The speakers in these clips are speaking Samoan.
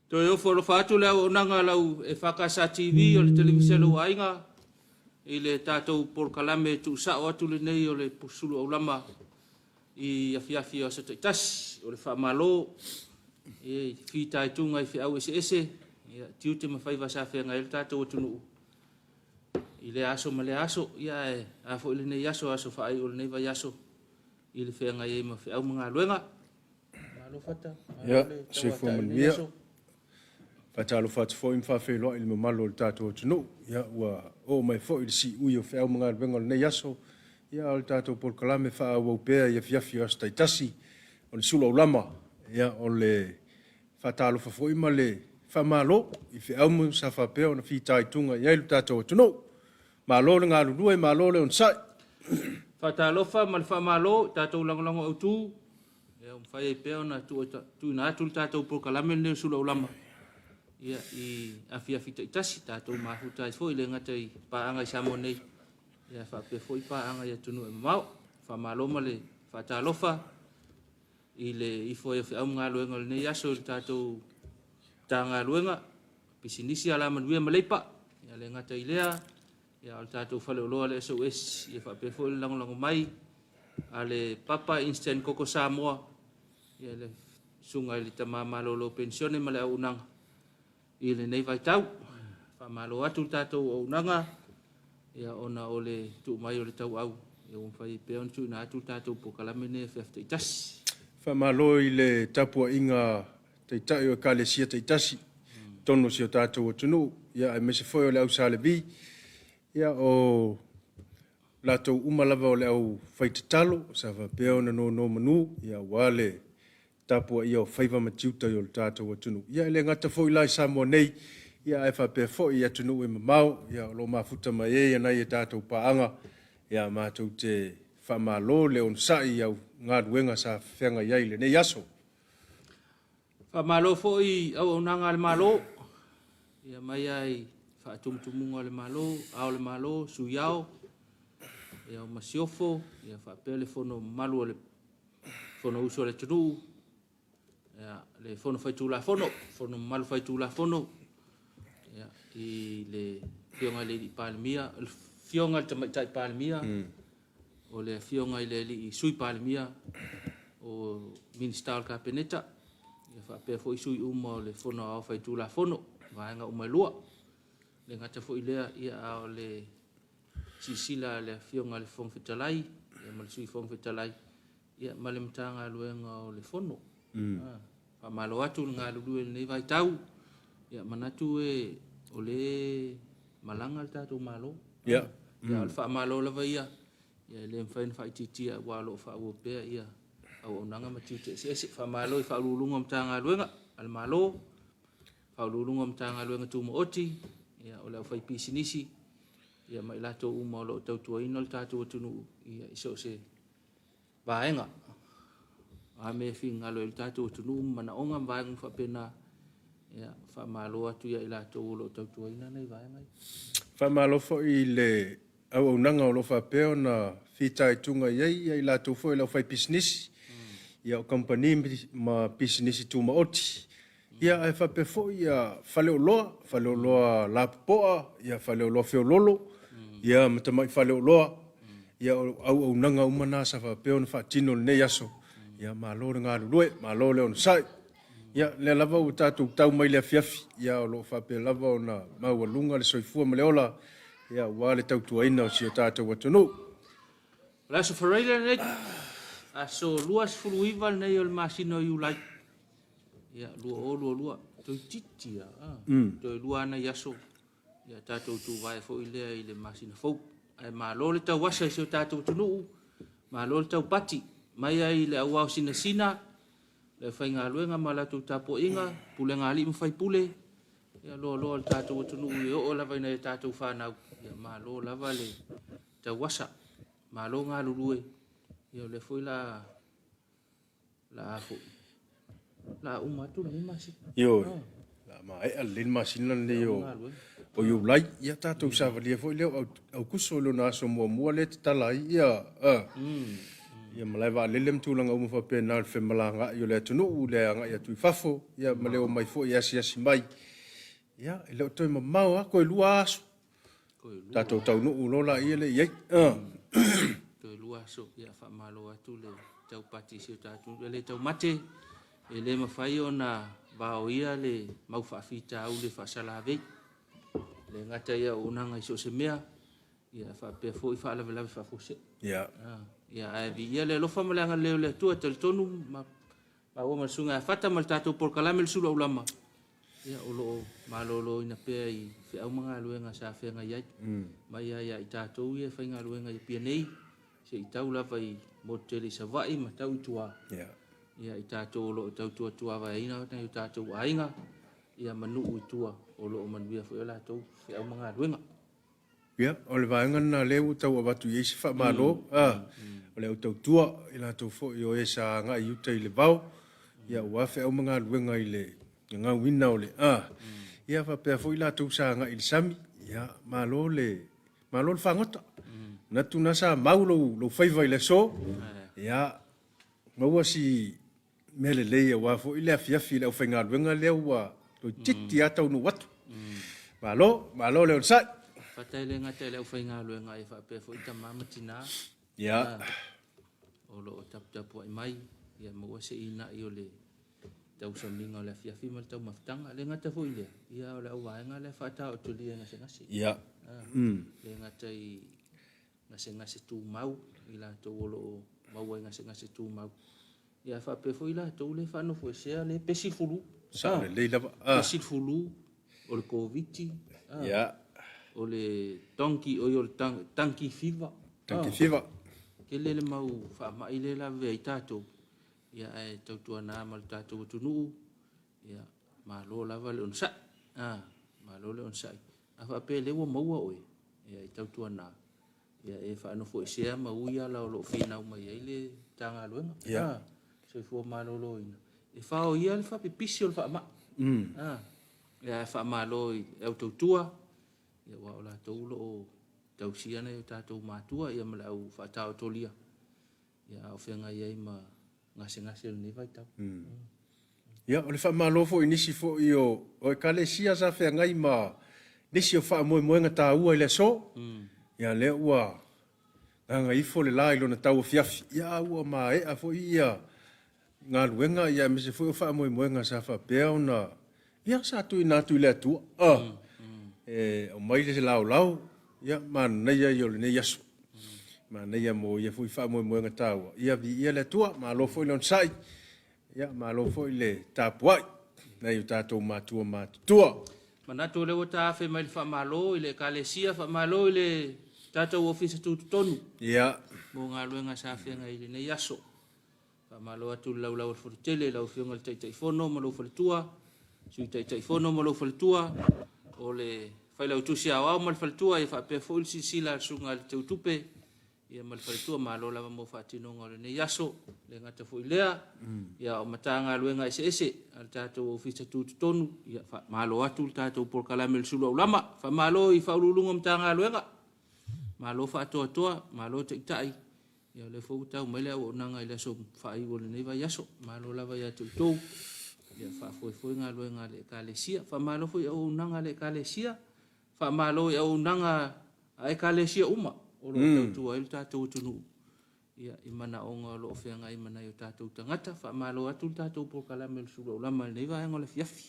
Toe ofo alofa atu le auaunaga a lau EFKS TV o le televise a lou aiga i le tatou polokalame tuusao atu lenei o le Sulu Aulama i afiafi o aso taitasi. O le faamalo e fitaituga i feau eseese, ia, tiute ma faiva sa feagai ai le tatou atunuu i lea aso ma lea aso. Ia ae a foi lenei aso, aso faaiu o lenei vaiaso i le feagai ai ma feau ma galuega. Malo Fata, malo Ia, le soifua tauatai i lenei manuia. aso. Faatalofa atu foi ma faafeiloai i le mamalu o le tatou atunuu. Ia, ua oo mai foi i le siui o feau ma galuega o lenei aso. Ia, a o le tatou polokalame faaauau pea i afiafi o aso taitasi o le sulu aulama. Ia, o le faatalofa foi ma le faamalo i feau ma sa faapea ona fitaituga i ai lo tatou atunuu. Malo le galulue, malo le onosai. Faatalofa ma le faamalo i tatou lagolago autu. Ia, ua mafai ai pea ona tuuina atu le tatou polokalame lenei o Suluaulama ia, i afiafi taitasi, tatou mafuta ai foi, e le gata i paaga i Samoa nei, ia faapea foi paaga i atunuu e mamao. Faamalo ma le faatalofa i le ifo ai o feau ma galuega o lenei aso i le tatou Matagaluega, Pisinisi, Alamanuia ma Leipa, ia le gata i lea, ia, o le tatou faleoloa le SOS, ia faapea foi le lagolago mai a le Papa Instant Koko Samoa, ia le susuga i le tama malolo penisione ma le auaunaga i lenei vaitau. Faamalo atu le tatou auaunaga, ia, ona o le tuu mai o le tauau, ia, ua mafai ai pea ona tuuina atu le tatou polokalame lenei afiafi taitasi. Faamalo i le tapuaiga a Taitai o Ekalesia taitasi i totonu o si o tatou atunuu, ia, aemaise foi o le au Sa Levi, ia, o latou uma lava o le au faitatalo sa faapea ona nonomanu, ia, aua le tapuaia o faiva ma tiute o le tatou atunuu. Ia, e le gata foi la i Samoa nei, ia, ae faapea foi i atunuu e mamao, ia, o lo o mafuta mai ai nai a tatou paaga, ia, matou te faamalo le onosai i au galuega sa feagai ai i lenei aso. Faamalo foi i auaunaga a le Malo, ia mai lava i faatumutumuga o le Malo, Ao o le Malo, Sui Ao, ia, o Masiofo, ia faapea le Fono mamalu o le Fonousu a le atunuu, ia, le Fono Faitulafono, Fono mamalu Faitulafono, ia, i le Afioga i le Alii Palemia, le Afioga i le Tamaitai Palemia, o le Afioga i le Alii Sui Palemia, o Minisita o le Kapeneta, ia faapea foi sui uma o le Fono Aoao Faitulafono, vaega uma e lua. Le gata foi lea, ia, a o le silasila a le Afioga i le Fofoga Fetalai, ia, ma le Sui Fofoga Fetalai, ia, ma le Matagaluega o le Fono. Faamalo atu le galulue i lenei vaitau. Ia, manatu e o le malaga le tatou Malo. Ia. Ia, o le faamalo lava ia, ia, e le mafai ona faaitiitia aua o lo o faaauau pea ia auaunaga ma tiute eseese. Faamalo i Ofisa Sili o Pulega o Matagaluega a le Malo, Ofisa Sili o Pulega o Matagaluega Tumaoti, ia, o le aufaipisinisi, ia, ma i latou uma o lo o tautuaina le tatou atunuu, ia, i so o se vaega. O a mea e finagalo ai le tatou atunuu ma manaoga ma vaega uma faapena, ia, faamalo atu ia i latou o lo o tautuaina nei vaega ia. Faamalo foi i le auaunaga o lo o faapea ona fitaituga i ai ia i latou foi o le aufaipisinisi, ia, o kamupani ma pisinisi tumaoti, ia, ae faapea foi ia faleoloa, faleoloa lapopoa, ia, faleoloa feololo, ia, ma tamai faleoloa, ia, o auaunaga uma na sa faapea ona faatino i lenei aso. Ia, malo le galulue, malo le onosai. Ia, lea lava ua tatou tau mai le afiafi, ia, o lo o faapea lava ona maualuga le soifua ma le ola, ia, aua le tautuaina o si o tatou atunuu. O le aso Faraile lenei, aso 29 lenei o le masina o Iulai, ia, 2022, toeitiiti lava, toe lua lava nai aso, ia tatou tuvae foi lea i le masina fou. Ae malo le tauasa i si o tatou atunuu, malo le taupati, mai ai i le auao sinasina, le aufaigaluega ma latou tapuaiga, pulega a alii ma faipule, ia loaloa o le tatou atunuu e oo lava i nai a tatou fanau, ia malo lava le tauasa, malo galulue, ia o lea foi la la foi la uma atu lenei masina. Ioe, la maea lelei le masina lenei o Iulai. Ia tatou savalia foi lea o Aukuso i lona aso muamua lea e tatala ai ia Ia malae vaalele ma tulaga uma faapena o le femalagaai o le atunuu i le agai atu i fafo, ia ma le omai foi e asiasi mai. Ia, e le o toe mamao lava, toe 2 aso. Tatou taunuu loa laia lea i ai. Toe 2 aso, ia faamalo atu le taupati i si o tatou atunuu. E le taumate, e le mafai ona vaoia le mau faafitauli e faasalavei. E le gata i auaunaga i so o se mea, ia faapea foi faalavelave faafuasei. Ia. Ia, ae viia le alofa ma le agalelei o le Atua, e talitonu ma maua ma le susuga ia Fata ma le tatou polokalame le Sulu Aulama, ia o lo o maloloina pea i feau ma galuega sa feagai ai. Mai lava ia i tatou ia e faigaluega i Apia nei, se i tau lava i motu tele i Savaii ma tau i tua. Ia i tatou o lo o tautua tuavaeina nai o tatou aiga, ia ma nuu i tua o lo o manuia foi o latou feau ma galuega. Ia, o le vaega lena lea ua tau avatu i ai se faamalo, o le au tautua, i latou foi o e sa agai i uta i le vao, ia aua feau ma galuega i le gagauina o le, ia faapea foi latou sa agai i le sami, ia malo le, malo le fagota. Manatu na sa mau lou, lou faiva i le aso, ia maua si mea lelei aua foi le afiafi i le aufaigaluega lea ua toeitiiti lava taunuu atu. Malo, malo le onosai. Faafetai le gata i le aufaigaluega e faapea foi tama ma tina. Ia. O lo o taputapuai mai ia maua se inai o le tausamiga o le afiafi ma le taumafataga. Le gata foi lea, ia o le auvaega lea faataotolia i gasegase. Ia. Le gata i gasegase tumau, i latou o lo o maua i gasegase tumau. Ia faapea foi latou le faanofoesea le pesi fulu. Sao lelei lava. Pesi fulu o le Koviti. Ia. O le donkey, oi o le donkey fever. Donkey fever. Tele le mau faamai le lavevea ai tatou. Ia ae tautuana ma le tatou atunuu. Ia malo lava le onosai. Malo le onosai. A faapea lea ua maua oe, ia e tautuana, ia e faanofoesea ma ui ala o lo o finau mai ai le Matagaluega. Ia. Soifua maloloina. E faoia le faapipisi o le faamai. Ia ae faamalo i le au tautua, ia aua o latou o lo o tausia nai o tatou matua ia ma le au faataotolia, ia a o feagai ai ma gasegase o lenei vaitau. Ia, o le faamalo foi i nisi foi o Ekalesia sa feagai ma nisi o faamoemoega taua i le aso. Ia, lea ua gagaifo le la i lona tauafiafi. Ia, a ua maea foi ia galuega, ia aemaise foi o faamoemoega sa faapea ona, ia, sa tuuina atu i le Atua. E aumai le laolao, ia, manaia ia o lenei aso. Manaia mo ia foi faamoemoega taua. Ia, viia le Atua, malo foi le onosai. Ia, malo foi le tapuai nai o tatou matua matutua. Manatu o lea ua taafe mai le faamalo i le Ekalesia, faamalo i le tatou Ofisa Tutotonu. Ia. Mo galuega sa feagai i lenei aso. Faamalo atu le laulau o le Fonotele i lau Afioga i le Taitaifono ma lou faletua, Sui Taitaifono ma lou faletua, o le Failautusi Aoao ma le faletua, ia faapea foi le silasila a le Susuga i le Teutupe ia ma le faletua. Malo lava mo faatinoga o lenei aso. Le gata foi lea, ia o Matagaluega eseese a le tatou Ofisa Tutotonu, ia faamalo atu le tatou polokalame le Sulu Aulama. Faamalo i Faauluuluga o Matagaluega, malo faatoatoa, malo taitai. Ia o lea foi ua tau mai le auaunaga i le aso faaiu o lenei vaiaso. Malo lava ia te outou. Ia faafoefoe galuega a le Ekalesia. Faamalo foi i auaunaga a le Ekalesia. Faamalo i auaunaga a Ekalesia uma o lo o tautua ai le tatou atunuu. Ia, i manaoga o lo o feagai ma nai o tatou tagata. Faamalo atu le tatou polokalame o le Sulu Aulama i lenei vaega o le afiafi.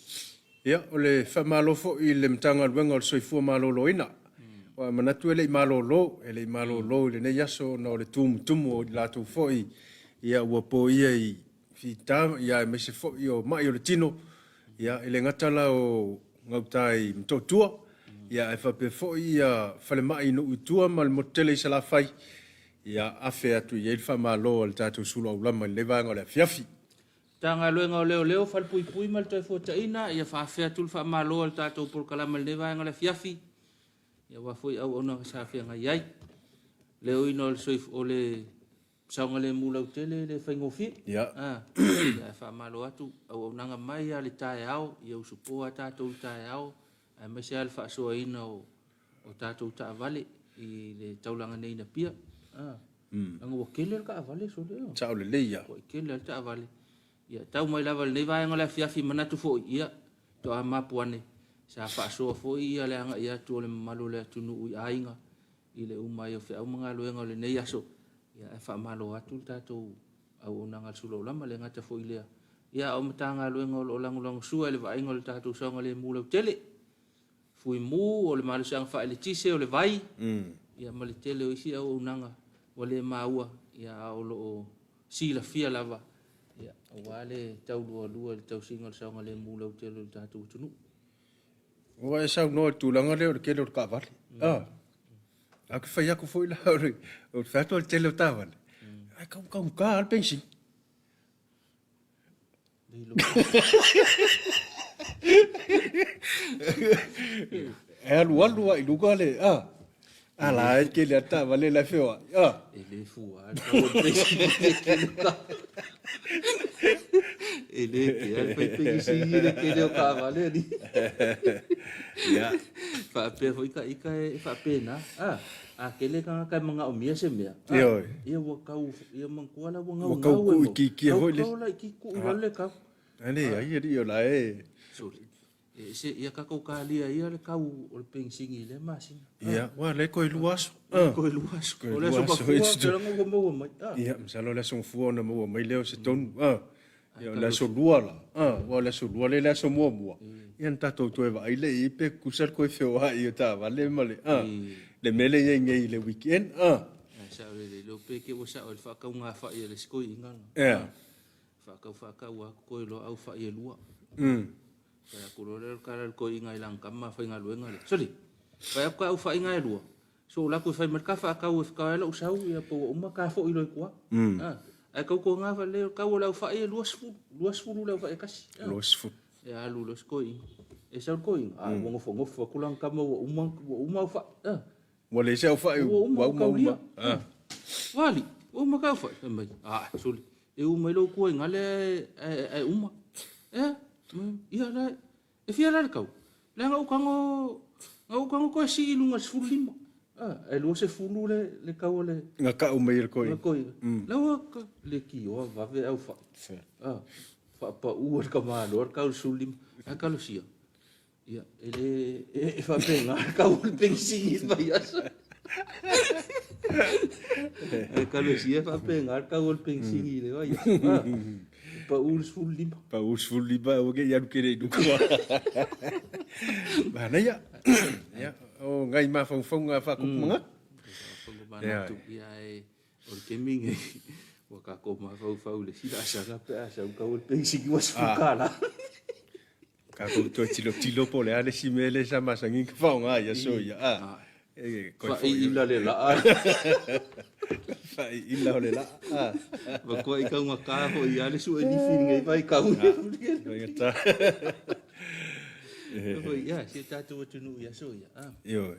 Ia, o le faamalo foi i le Matagaluega o le Soifua Maloloina. Ua manatu e le i malolo, e le i malolo i lenei aso ona o le tumutumu o i latou foi ia ua poia i fita, ia aemaise foi o mai o le tino, ia e le gata la o gauta i Motootua, ia ae faapea foi ia falemai i nuu i tua ma le motu tele i Salafai, ia afe atu i ai le faamalo a le tatou Sulu Aulama i lenei vaega o le afiafi. Matagaluega o Leoleo, Falepuipui ma le Toefuataiga, ia faafefea atu le faamalo a le tatou polokalame i lenei vaega o le afiafi, ia aua foi auaunaga sa feagai ai. Leoina o le soif o le saogalemu lautele e le faigofie. Ia. Ia ae faamalo atu auaunaga mai lava le taeao, ia usupoa tatou i le taeao, aemaise lava le faasoaina o tatou taavale i le taulaga nei i Apia. Leaga ua tele le taavale sole. Sao lelei lava. Ua tele lava le taavale. Ia tau mai lava i lenei vaega o le afiafi manatu foi, ia toa mapu ane sa faasoa foi ia le agai atu o le mamalu o le atunuu i aiga i le uma ai o feau ma galuega o lenei aso. Ia ae faamalo atu le tatou auaunaga a le Sula Ulama, le gata foi i lea, ia a o Matagaluega o lo o lagolagosua i le vaaiga o le tatou saogalemu lautele. Fuimu, o le malosiaga faaeletise, o le vai, ia ma le tele o isi auaunaga ua le maua, ia a o lo o silafia lava, ia, aua le taulualua i le tausiga o le saogalemu lautele o le tatou atunuu. Ua e saunoa i le tulaga lea o le tele o le taavale. Ah. Ae ou te fai atu foi la, o le fai atu o le tele o taavale, ae taugata lava le penisini. E alualu lava i luga le, a, a la e tele lava taavale la e feoai, a. E le fua lava le tau o le penisini i le tele o taavale. E le kea le fai penisini i le tele o taavale alii. Ia. Faapea foi ta ita e faapena, a. A tele tagata e manaomia se mea, a, Ioe. ia ua tau, ia manatua la ua Ua gaugau tau e tuu maua. itiitia Tau foi le tau laitiiti tuu i lalo le tau. A leai alii o la e. Sole. E se, ia tatou talia ia le tau o le penisini i lea masina. A. Ia, aua o lea e toe lua aso. A, toe lua aso. Toe O le lua aso aso Gafua, e ou te iloa ua maua mai. A. Ia, masalo o le aso Gafua ona maua mai lea o se tonu. A. Ia, o le aso Lua la, aua o le aso Lua lea e le aso muamua, ia ona tatou toe vaai lea i ai pe tutusa le toe feoai o taavale ma le, le mea lea e i ai nei i le weekend. Ae sao lelei, le pe te ua sao i le faatauga fai a le isi toeaina la. Faatau faatau atu toe loa au fai e lua. Fai atu loa lea o le tala a le toeaina i lana tama faigaluega lea, Sole, fai atu ta au faiga e lua, So ou latou e fai mai le ka faatau e fekau ai lou sau ia po ua uma ka foi loa i tua. Ae tautuana lea o le tau o le aufai e 20, 20 le aufai e tasi. 20. E alu loa si toeaina. E sau le toeaina, a ua nofonofo atu lana tama ua uma, ua uma aufai. Ua leai se aufai, Ua uma, ua uma ua uma. taulia. Ua alii, ua uma ka aufai. Fai mai, a, sole, e uma i lou tua i gale ae uma. Ea, ia la, E fia la le tau? Leaga ou tago, na ou tago toe sii i luga i le 15. Ae 20 le, le tau o le... Na tau mai e le toeaina. Le toeaina. La ua le tioa vave au fai. Faapau e le tamaloa le tau i le 15. Ae talosia, ia, e le, e faapena le tau o le penisini i le vaiaso. Ae talosia e faapena le tau o le penisini i le vaiaso. Pau le 15. Pau le 15 aua ne i alu tele i luga. Manaia. Ia, o ngai mafaufauga faatupu manatu. Faatupu manatu. Ia, e, o le taimi lenei, ua tatou mafaufau i le isi laasaga pe a sau tau o le penisini ua $10. Tatou toe tilotilo po o le a le isi mea lea sa masani ona faaaoga i aso ia. A, e, koe foi. Faaiila le laa. Faaiila o le laa. A. Matuai taugata foi lava le sue lifi i lenei vaitau. Faigata. Foi, ia, si o tatou atunuu i aso ia. A. Ioe.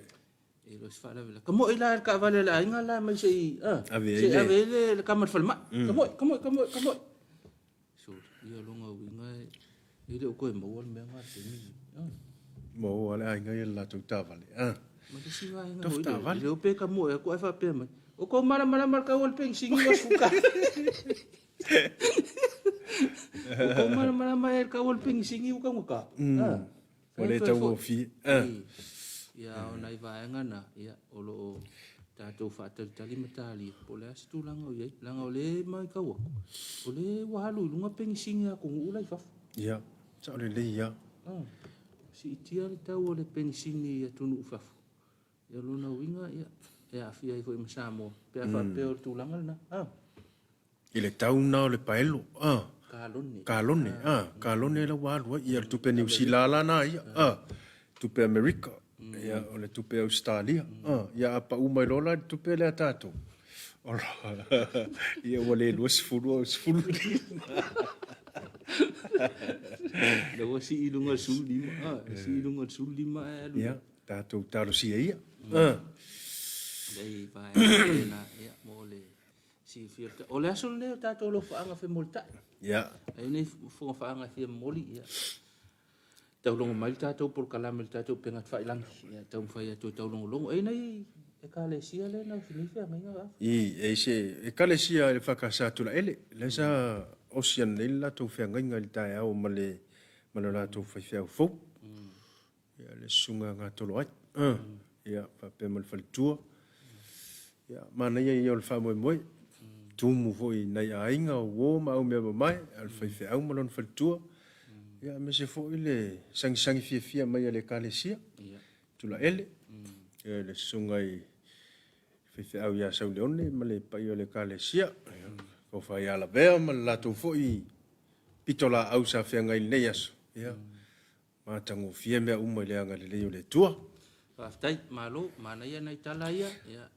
E le o se faalavelave. Tamoe la le taavale a le aiga la mai se i, a, Ave ai se i le- ave ai le tama i le falemai. Tamoe, tamoe, tamoe, tamoe. Sole, ia lona uiga e le o toe maua le mea lena i le taimi lenei. Ah. Maua le aiga ia le latou taavale. Ah. Ma le isi vaega Tofu foi lea, taavale. e le o pe tamoe atu ae faapea mai, o kou malamalama i le tau o le penisini ua suka. O kou malamalama ea i le tau o le penisini ua taugata. Ah. Ua le taugofie. Ah. Ia, o nai vaega na, ia, o lo o tatou faatalitali ma talia, po o le a se tulaga o i ai. Leaga o lea e matau atu, o lea ua alu i luga penisini a atunuu la i fafo. Ia, sao lelei lava. Ah, siitia le tau o le penisini i atunuu i fafo. Ia, o lona uiga, ia, e aafia ai foi ma Samoa, pe a faapea o le tulaga lena. Ah. I le tau lena o le paelo, a. Kalone. Kalone, a. Kalone la ua alu ai. Ia, o le tupe Niu Sila la na ia, a. Tupe Amerika, ia, o le tupe Ausetalia, a. Ia, a pau mai loa la i le tupe lea a tatou, ola, ia ua le 20 a o le 15. La ua sii i luga i le 15, a. Sii i luga i le 15 ae alu. Ia, tatou talosia ia, a. Leai, vaega tena, ia, mo le Silafia le O le aso lenei o tatou alofaaga femolitai. Ia. Ai nei fogafaaga e fia momoli, ia. Taulogo mai le tatou polokalame le tatou upega tafailagi. Ia taumafai atu e taulogologo. E nei Ekalesia lea na osi nei feagaiga Afa? I, e se Ekalesia i le EFKS a Tulaele, lea sa osi ananei le latou feagaiga i le taeao ma le ma le latou faifeau fou. Ia, le susuga Gatoloai. Ia, faapea ma le faletua. Ia, manaia ia o le faamoemoe. Tumu foi i nai aiga, o uo ma au mea mamae, a le faifeau ma lona faletua. Ia, aemaise foi le sagisagi fiafia mai a le Ekalesia. Tulaele, ia, le susuga i faifeau ia Sauleone ma le paia o le Ekalesia. Ia, tofa ia Lavea ma le latou foi pitolaau sa feagai i lenei aso. Ia, Matagofie mea uma i le agalelei o le Atua. Faafetai, malo, manaia nai tala ia. Ia,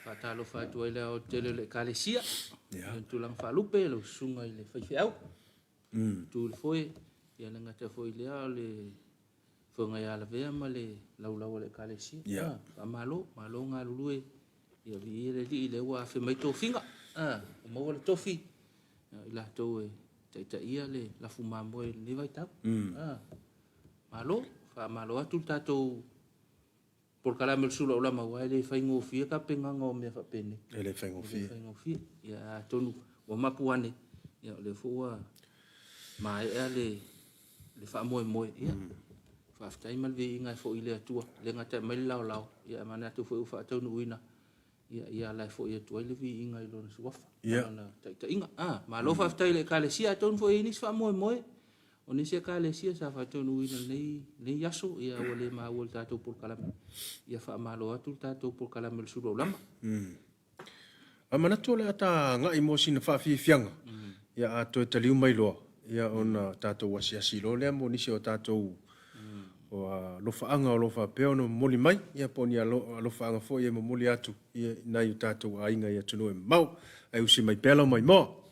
faatalofa atu ai le aoaotetele o le Ekalesia, i ona tulaga faalupe, lau susuga i le faifeau, tu i le foe, ia le gata foi i lea o le Fofoga ia Lavea ma le laulau a le Ekalesia. Yeah. Faamalo, malo galulue, ia viia le Alii lea ua afe mai tofiga. Ua maua le tofi, i latou e taitaia le lafu mamoe i lenei vaitau. Malo, faamalo atu le tatou polokalame o le Sula Ulama, aua e le faigofie tapenaga o mea faapenei. E le faigofie. E le faigofie. Ia, atonu ua mapu ane, ia o lea foi ua maea le faamoemoe. Ia, faafetai ma le viiga e foi i le Atua, le gata e aumai le laolao, ia ae manatu foi ua faataunuuina. Ia, ia ala e foi atu ai le viiga i Lona Suafa ma Lona taitaiga. Ah, malo faafetai i le Ekalesia, atonu foi e i ai nisi faamoemoe o nisi Ekalesia sa faataunuuina i lenei, lenei aso, ia ua le maua i le tatou polokalame. Ia faamalo atu le tatou polokalame o le Sulu Aulama. A manatu o le a ta agai mo sina faafiafiaga, ia a toe taliu mai loa, ia ona tatou asiasi loa lea mo nisi o tatou o alofaaga o lo o faapea ona momoli mai, ia po o ni alofaaga foi e momoli atu i nai o tatou aiga i atunuu e mamao. Ae usi mai pea lau maimoa.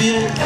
faigofie.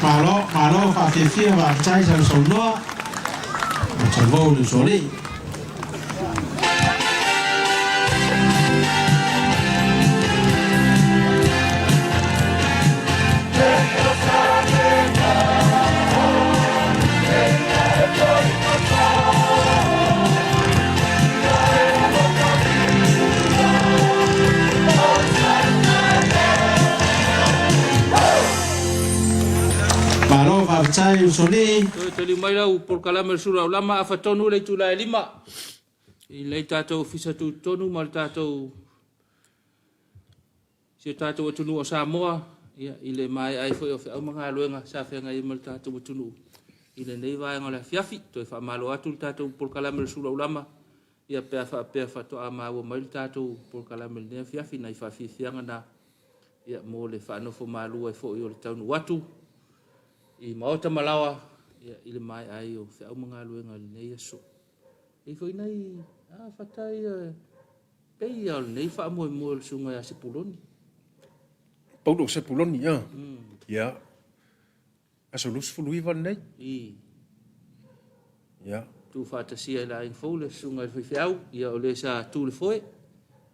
Malo, malo, faafiafia, faafetai sausaunoa, tauvou le usoalii. Malo faafetai usoalii. Toe taliu mai lau polokalame o le Sulu Aulama, afa tonu le itula e 5 i lenei tatou ofisa tutotonu ma le tatou si o tatou atunuu o Samoa, ia, i le maea ai foi o feau ma galuega sa feagai ai ma le tatou atunuu i lenei vaega o le afiafi. Toe faamalo atu le tatou polokalame o le Sulu Aulama, ia pe a faapea faatoa maua mai le tatou polokalame i lenei afiafi, nai faafiafiaga na, ia, mo le faanofo malu ai foi o le taunuu atu i maota ma laoa, ia, i le maea ai o feau ma galuega i lenei aso. E foi nai a fatai pei o lenei faamoemoe o le susuga ia Sepuloni. Paulo Sepuloni, ia. Ia. Aso 29 lenei. I. Ia. Tuufaatasia i le aiga fou le susuga i le faifeau, ia o le sa tu le foe,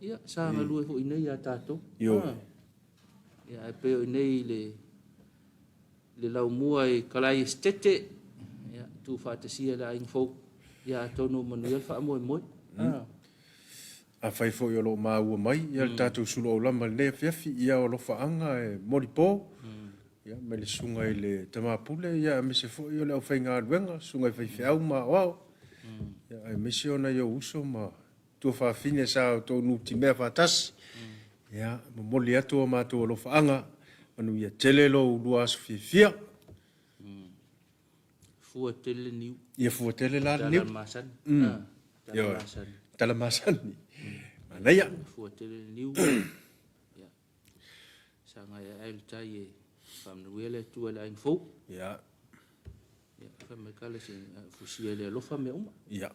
ia sa galue foi nei ia tatou. Ioe. Ia ae pei o i nei le laumua i Kalai Esitete, ia tuufaatasia i le aiga fou, ia atonu manuia le faamoemoe. Afai foi o lo o maua mai ia le tatou sulu aulama i lenei afiafi, ia o alofaaga e molipo, ia mai le susuga i le Tama Pule, ia aemaise foi o le aufaigaluega, susuga i faifeau ma aoao, ia aemaise o nai ou uso ma tuafafine sa outou nutimea faatasi. Ia, momoli atu o matou alofaaga, manuia tele lo ulua aso fiafia. Fua tele le niu. Ia fua tele la le niu. Tala masani. Tala masani. Tala masani. Manaia. Fua tele le niu. Ia. Sagai ae le tai e faamanuia le Atua i le aiga fou. Ia. Ia, fai mai kala se fusia le alofa mea uma. Ia.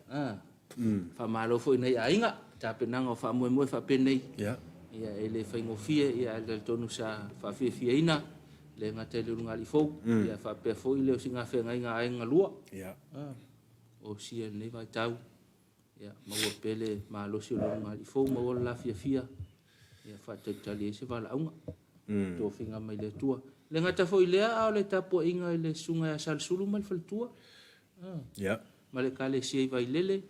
Faamalo foi nei aiga, tapenaga o faamoemoe faapenei. Ia. Ia e le faigofie, ia ae talitonu sa faafiafiaina le gata i le ulugalii fou, ia faapea foi le osigafeagaiga a aiga lua. Ia. O sia lenei vaitau, ia maua pea le malosi o le ulugalii fou, maua le lafiafia, ia faatalitali ai se valaauga. Tofiga mai le Atua. Le gata foi lea, a o le tapuaiga i le susuga ia Salesulu ma le faletua. Ia. Ma le ekalesia i Vailele,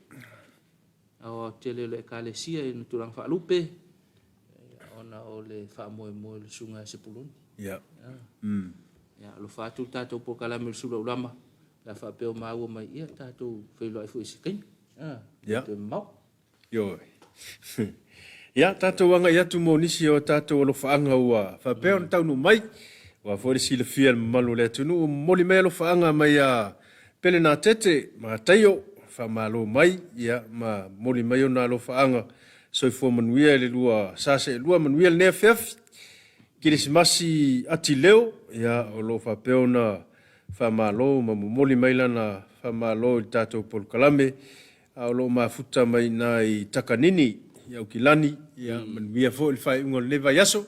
aoao tele o le ekalesia i ona tulaga faalupe, ona o le faamoemoe o le susuga ia Sepuloni. Ia. Ia, alofa atu le tatou polokalame o le Sulu Aulama, pe a faapea o maua mai, ia tatou feiloai foi i se taimi. Ia. Toe mamao. Ioe. Ia, tatou agai atu mo nisi o tatou alofaaga ua faapea ona taunuu mai. Aua foi le silafia e le mamalu o le atunuu, momoli mai alofaaga mai ia Pelenatete Mataio, faamalo mai, ia, ma momoli mai ona alofaaga. Soifua manuia i le lua sa seelua, manuia lenei afiafi. Kerisimasi Atileo, ia, o lo o faapea ona faamalo ma momoli mai lana faamalo i le tatou polokalame, a o lo o mafuta mai i ina i Takanini i Aukilani, ia, manuia foi le faaiuga o lenei vaiaso.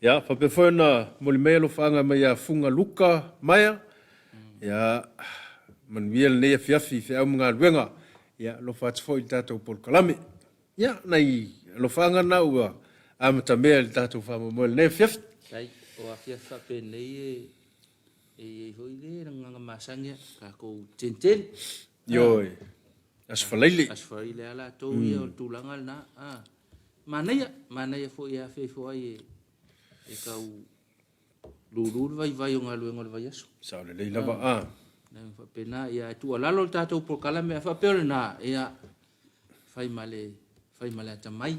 Ia, faapea foi ona momoli mai alofaaga mai ia Fuga Luka Maea, ia, manuia lenei afiafi i feau ma galuega, ia, alofa atu foi i le tatou polokalame. Ia, nai alofaaga na ua amatamea i le tatou faamoemoe i lenei afiafi. Faafetai. O afiafi faapenei e e i ai foi le lagaga masani a tatou tenteni. Ioe. Aso Faraile. Aso Faraile a latou ia o le tulaga lena. Ah. Manaia, manaia foi e afeifo ai e tau lulu le vaivai o galuega o le vaiaso. Sao lelei lava a. Nai faapena ia e tuualalo le tatou polokalame a faapea o lena ia fai ma le fai ma le atamai,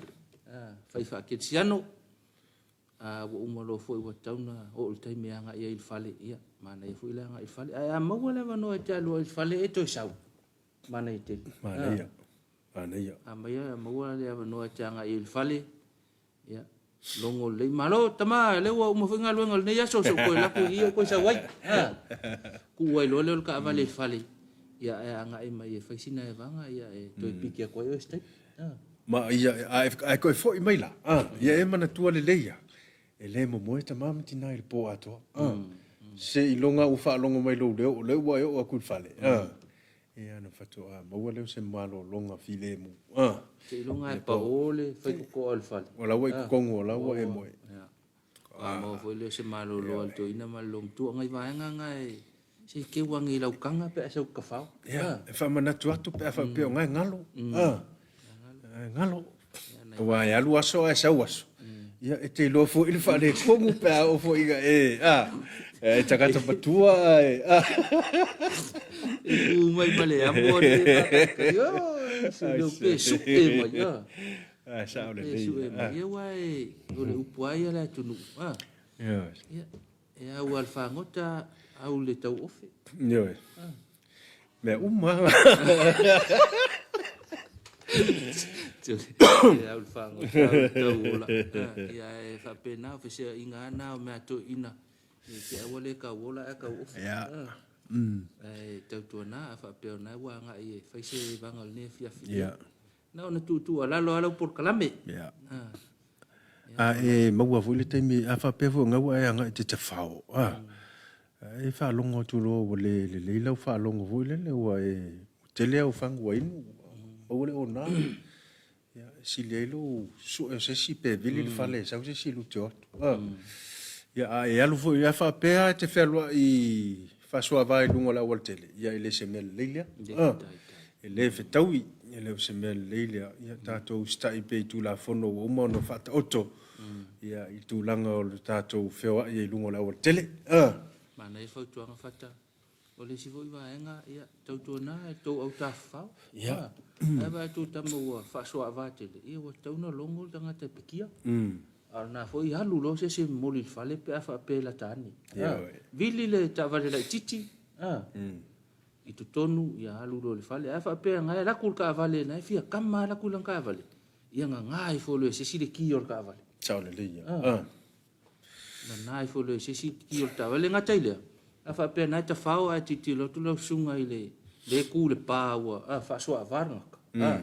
fai faakerisiano. A ua uma loa foi ua tatau ona oo i le taimi e agai ai i le fale, ia manaia foi le agai i le fale. Ae a maua le avanoa e te alu ai i le fale e toe sau, manaia tele. Manaia, manaia. A maua le avanoa e te agai ai i le fale, ia, logo lelei. Malo, tama, lea ua uma foi galuega o lenei aso, se i ou toe alu atu i i ou toe sau ai. Tuu ai loa lea o le taavale i le fale, ia ae agai mai e fai sina evaga, ia e toe piki atu ai oe se taimi. Ma ia, ae toe foi mai la, ia e manatua lelei ia, e le momoe tama ma tina i le po atoa. Seiloga ua faalogo mai lou leo, o lea ua e oo atu i le fale. Ia ona faatoa maua lea o se malologa filemu. Seiloga e pao le faitotoa o le fale. O la ua i totonu, o la ua e moe. A maua foi lea o se malolo a le toeaina ma le loomatua. O nai vaega na e se i teu ane i lau taga pe a sau i tafao. Ia, e faamanatu atu pe a faapea o na e galo. E galo. Aua e alu aso ae sau aso. Ia, e te iloa foi le faaletonu pe a oo foi ina e, a, e tagata matua ae, a. E tu mai ma le amo le faataitai, oi, se leo pe sue mai, a. Ae sao lelei. Pe sue mai, ia aua e, o le upu lava ia a le atunuu, a. Ioe. Ia, e au lava i le fagota, au i le tauofe. Ioe. Mea uma lava. E au i le fagota, au i le tauola. Ia, e faapena, o feseaiga lava na o mea toeaiina, i te aua le tauola ae tauofe. Ia. Ae tautuana, a faapea o lena ua agai e fai se vaga o lenei afiafi. Ia. Na ona tuutuualalo lava lau polokalame. Ia. A e maua foi le taimi, a faapea foi o lena ua e agai e te tafao, a, e faalogo atu loa ua le lelei lau faalogo foi lele, ua e, ua tele au fagu ua inu, maua le ona. Ia, e sili ai lou sue o se isi pe vili le fale e sau se isi e luteo atu. A. Ia, a e alu foi, a faapea e te fealuai faasoava i luga o le aualatele, ia e le se mea lelei lea. A. E le fetaui, e le o se mea lelei lea. Ia tatou usitai pea i Tulafono ua uma ona faataoto ia, i tulaga o le tatou feoai ai i luga o le aualatele. Manaia fautuaga Fata. O le isi foi vaega, ia, tautuana e tou au tafafao. Ia. Ae vaai atu tama ua faasoaava tele, ia ua tatau ona logo le tagata e pikia. A o lena foi alu loa se isi e momoli i le fale pe a faapea e lata ane. Vili le taavale laitiiti, i totonu, ia alu loa i le fale. A faapea na e alu atu le taavale, na e fia kama alu atu i lana taavale, ia nana ifo loa e se isi le ki o le taavale. Sao lelei ia. Ah. Nana ifo loa e se isi le ki o le taavale. E le gata i lea, a faapea na e tafao ae tilotilo atu lau susuga i le le tu i le pa ua ah, faasoaava le tagata. Ah.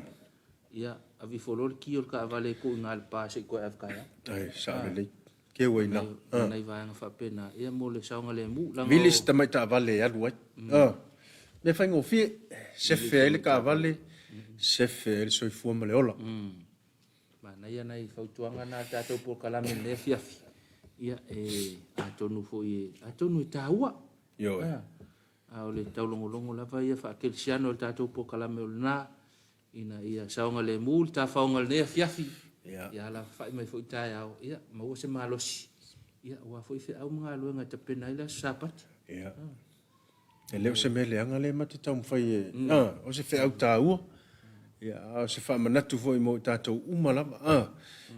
Ia, ave ifo loa le ki o le taavale e tuu i ina i le pa se i toe ave taeao. Ai, sao lelei. Keu ai na. Ah. Nai vaega faapena, ia mo le saogalemu. Langa Vili se tamai taavale e alu ai. Ah. Mea faigofie, sefe ai le taavale, sefe ai le soifua ma le ola. Manaia nai fautuaga na a le tatou polokalame i lenei afiafi. Ia, e atonu foi e, atonu e taua. Ioe. Ah. A o le taulogologo lava ia faakerisiano i le tatou polokalame o lena, ina ia saogalemu le tafaoga i lenei afiafi, ia alafafa'i mai foi taeao, ia maua se malosi, ia aua foi feau ma galuega e tapena ai le aso Sapati. Ia. E le o se mea leaga lea ma te taumafai e, o se feau taua, ia, a o se faamanatu foi mo i tatou uma lava,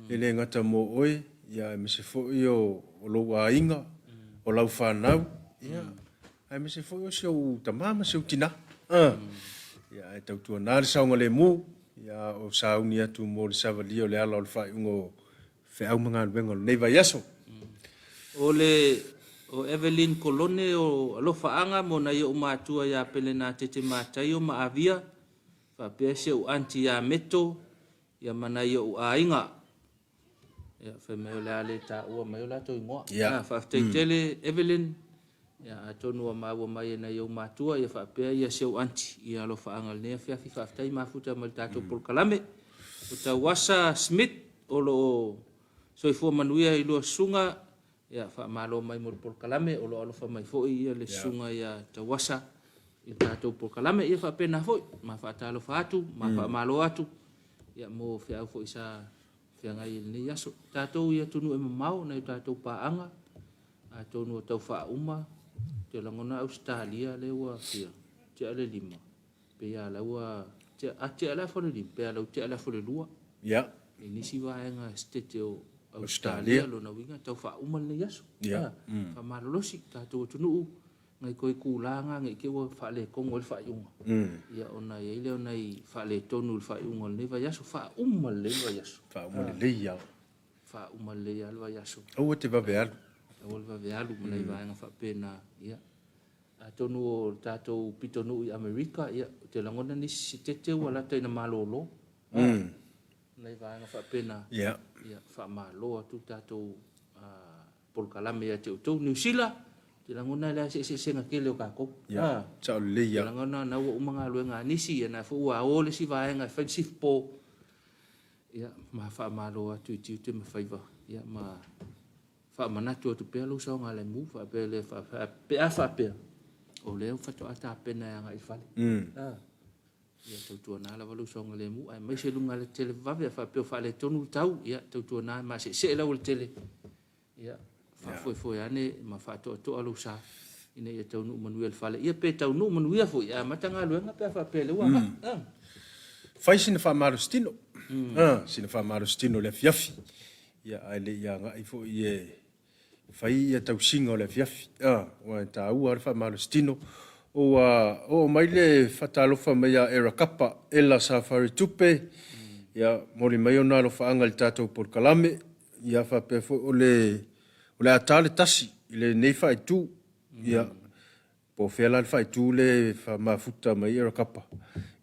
e le gata mo oe, ia, aemaise foi o lou aiga, o lau fanau, ia, aemaise foi o si ou tama ma si ou tinā. A, ia, ae tautuana le saogalemu, ia, a o sauni atu mo le savalia o le ala o le faaiuga o feau ma galuega o lenei vaiaso. O le o Evelyn Kolone o Alofaaga mo nai ou matua ia Pelenatete Mataio ma Avia, faapea si ou aunty ia Meto, ia ma nai ou aiga. Ia, fai mai o le a le taua mai o latou igoa. Ia. Ah, faafetai tele Evelyn. Ia, atonu ua maua mai e nai ou matua ia faapea ia si ou aunty i alofaaga i lenei afiafi. Faafetai mafuta mai le tatou polokalame. O Tauasa Smith o lo o soifua manuia i lua susuga. Ia, faamalo mai mo le polokalame, o lo o alofa mai foi ia le susuga ia Tauasa i le tatou polokalame. Ia faapena foi, ma faatalofa atu, ma faamalo atu ia mo feau foi sa feagai i lenei aso. Tatou i atunuu e mamao, nai o tatou paaga, atonu o tau faauma, ou te lagona Ausetalia lea ua fia tea le 5, pei a la ua tea, a tea le afa o le 5, pe a la ua tea le afa o le 2. Ia. I nisi vaega setete o Ausetalia, lona uiga tau faauma lenei aso. Ia. Faamalolosi tatou atunuu, ngai koe kula nga nge ke ua faalekogo ai le faaiuga. Ia ona i ai lea o nai faaletonu i le faaiuga o lenei vaiaso, faauma lelei le vaiaso. Faauma lelei lava. Faauma lelei lava le vaiaso. Aua te vave alu. Aua le vave alu ma nai vaega faapena. Ia. Atonu o le tatou pitonuu i Amerika, ia, ou te lagona nisi sitete ua lata ina malolo. Nai vaega faapena. Ia. Ia, faamalo atu le tatou polokalame ia te outou. Niu Sila, ou te lagona e leai se eseesega tele o tatou. Ia, sao lelei ia. Ou te lagona na ua uma galuega a nisi, ia na foi ua o le isi vaega e fai le shift po. Ia, ma faamalo atu i tiute ma faiva. Ia, ma faamanatu atu pea lou saogalemu, faapea le, pe a faapea, o lea faatoa tapena e agai i le fale. Ia tautuana lava lou saogalemu, aemaise luga o le televavave, a faapea o faaletonu le tau, ia tautuana maseesee lau o le tele, ia faafoefoe ane ma faatoatoa lou sa, ina ia taunuu manuia le fale. Ia pe taunuu manuia foi, e amata galuega pe a faapea lea ua agai. Fai sina faamalositino, sina faamalositino i le afiafi, ia ae le i agai foi e fai ia tausiga o le afiafi, aua e taua lava le faamalositino. Ua oo mai le faatalofa mai ia Era Kapa, Ela Safari Tupe, ia momoli mai ona alofaaga i le tatou polokalame, ia faapea foi o le o le a ta le tasi i lenei faaitu, ia Po o fea la le faaitu le e faamafuta mai ai Era Kapa.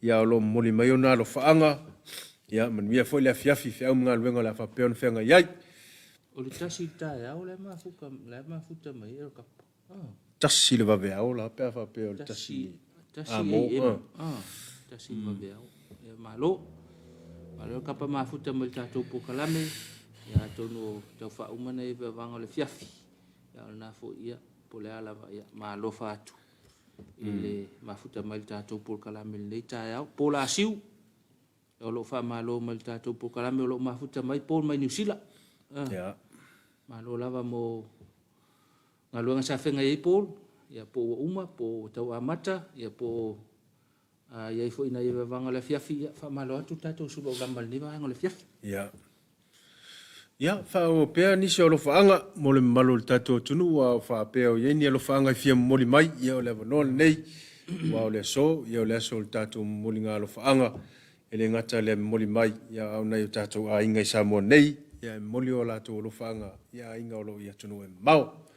Ia o lo o momoli mai ona alofaaga, ia manuia foi le afiafi i feau ma galuega o le a faapea ona feagai ai. O le tasi i le taeao la e mafuta, la e mafuta mai ai Era Kapa. Ah. Tasi le vaveao la pe a faapea o le tasi. Tasi AM. Ah, tasi le vaveao. Ia malo. Malo Era Kapa mafuta mai le tatou polokalame. Ia atonu o tau faauma nei vaevaega o le afiafi. Ia o lena foi, ia, po o le a lava, ia, ma alofa atu i le mafuta mai le tatou polokalame i lenei taeao. Paul Asiu, o lo o faamalo mai le tatou polokalame, o lo o mafuta mai Paul mai Niu Sila. Ah, yeah. Malo lava mo galuega sa feagai ai Paul, ia po ua uma, po ua tau amata, ia po o a i ai foi nai vaevaega o le afiafi, ia faamalo atu le tatou suluaulama i lenei vaega o le afiafi. Ia. Ia, faaauau pea nisi o alofaaga mo le mamalu o le tatou atunuu, a o faapea o i ai ni alofaaga e fia momoli mai, ia o le avanoa lenei, aua o le aso, ia o le aso o le tatou momoliga alofaaga, e le gata i le momoli mai, ia a o nai o tatou aiga i Samoa nei, ia e momoli o latou alofaaga i aiga o lo o i atunuu e mamao.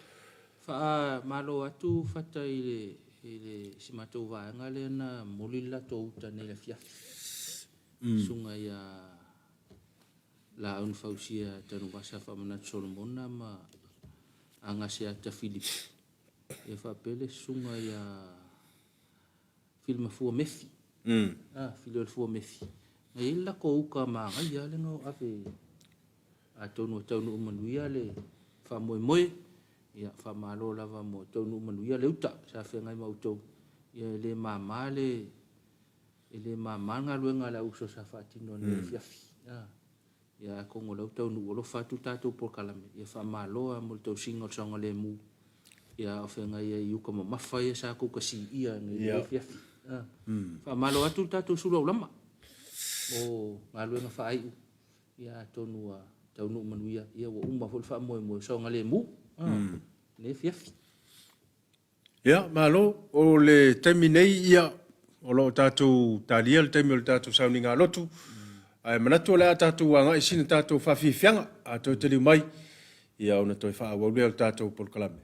Faamalo atu Fata i le i le si matou vaega lea na momoli le latou uta nei i le afiafi. Susuga ia Laau na Fausia Tanuvasa Faamanatu Solomona ma Agaseata Filipi. Ia faapea le susuga ia Filimafua Mefi. Ah, Filiolefua Mefi. Na i ai le latou uta manaia lea na ave Atonu ua taunuu manuia le faamoemoe, ia faamalo lava mo taunuu manuia le uta sa feagai ma outou. Ia e le mama le e le mama le galuega a le auuso sa faatino nei afiafi. Ia atonu o lea ua taunuu alofa atu le tatou polokalame, ia faamalo lava mo le tausiga o le saogalemu. Ia a o feagai ai i uta mamafa ia sa tou tasiia nei i lenei afiafi. Faamalo atu le tatou suluaulama mo galuega faaiu. Ia atonu ua taunuu manuia, ia ua uma foi le faamoemoe, saogalemu, lenei afiafi. Ia, malo. O le taimi nei, ia, o lo o tatou talia le taimi o le tatou sauniga lotu, ae manatu o le a tatou agai i sina tatou faafiafiaga, a toe taliu mai, ia ona toe faaauau lea o le tatou polokalame.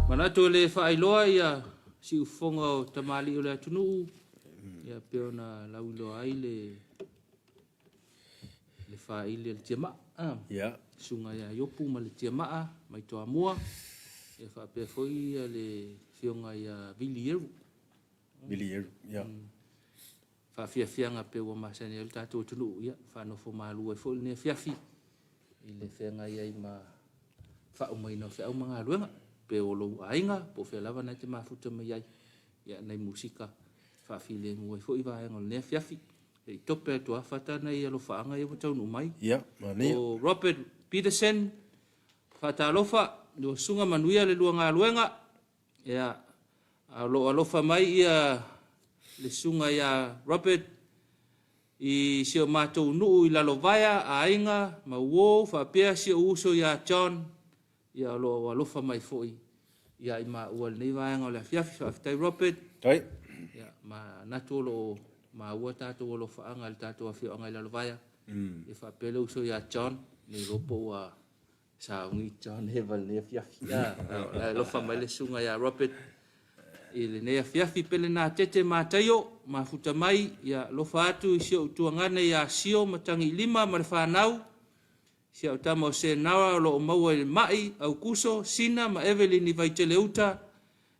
Manatu e le faailoa ia siufofoga o tamalii o le atunuu, ia pei ona lauiloa ai le le faaili a le Tiamaa, yeah. Susuga ia Iopu ma le Tiamaa mai Toamua, ia faapea foi ia le afioga ia Vili Eru. Vili Eru, yeah. Faafiafiaga pei ua masani ai le tatou atunuu, ia faanofo malu ai foi lenei afiafi i le feagai ai ma faaumaina o feau ma galuega, pe o lou aiga, po o fea lava na e te mafuta mai ai, ia nai musika faafilemu ai foi vaega o lenei afiafi. Se i tope atu lava Fata nai alofaaga ia ua taunuu mai. Ia, manaia. O Robert Peterson, faatalofa, lua susuga manuia le lua galuega. Ia, a o lo o alofa mai ia le susuga ia Robert i si o matou nuu i Lalovaea, aiga ma uo faapea si ou uso ia John, ia o lo o alofa mai foi ia i maua i lenei vaega o le afiafi. Faafetai Robert. Faafetai. Ia, manatu o lo o maua tatou alofaaga i le tatou afioaga i Lalovaea. Ia faapea le uso ia John, ne i iloa po ua Sauni John Eva i lenei afiafi. O la e alofa mai le susuga ia Robert i lenei afiafi. Pele Natete Mataio, mafuta mai, ia alofa atu i si ou tuagane ia Sio Matagiilima ma le fanau, si au tama o Senara o lo o maua i le mai, Aukuso, Sina ma Evelyn i Vaiteleuta,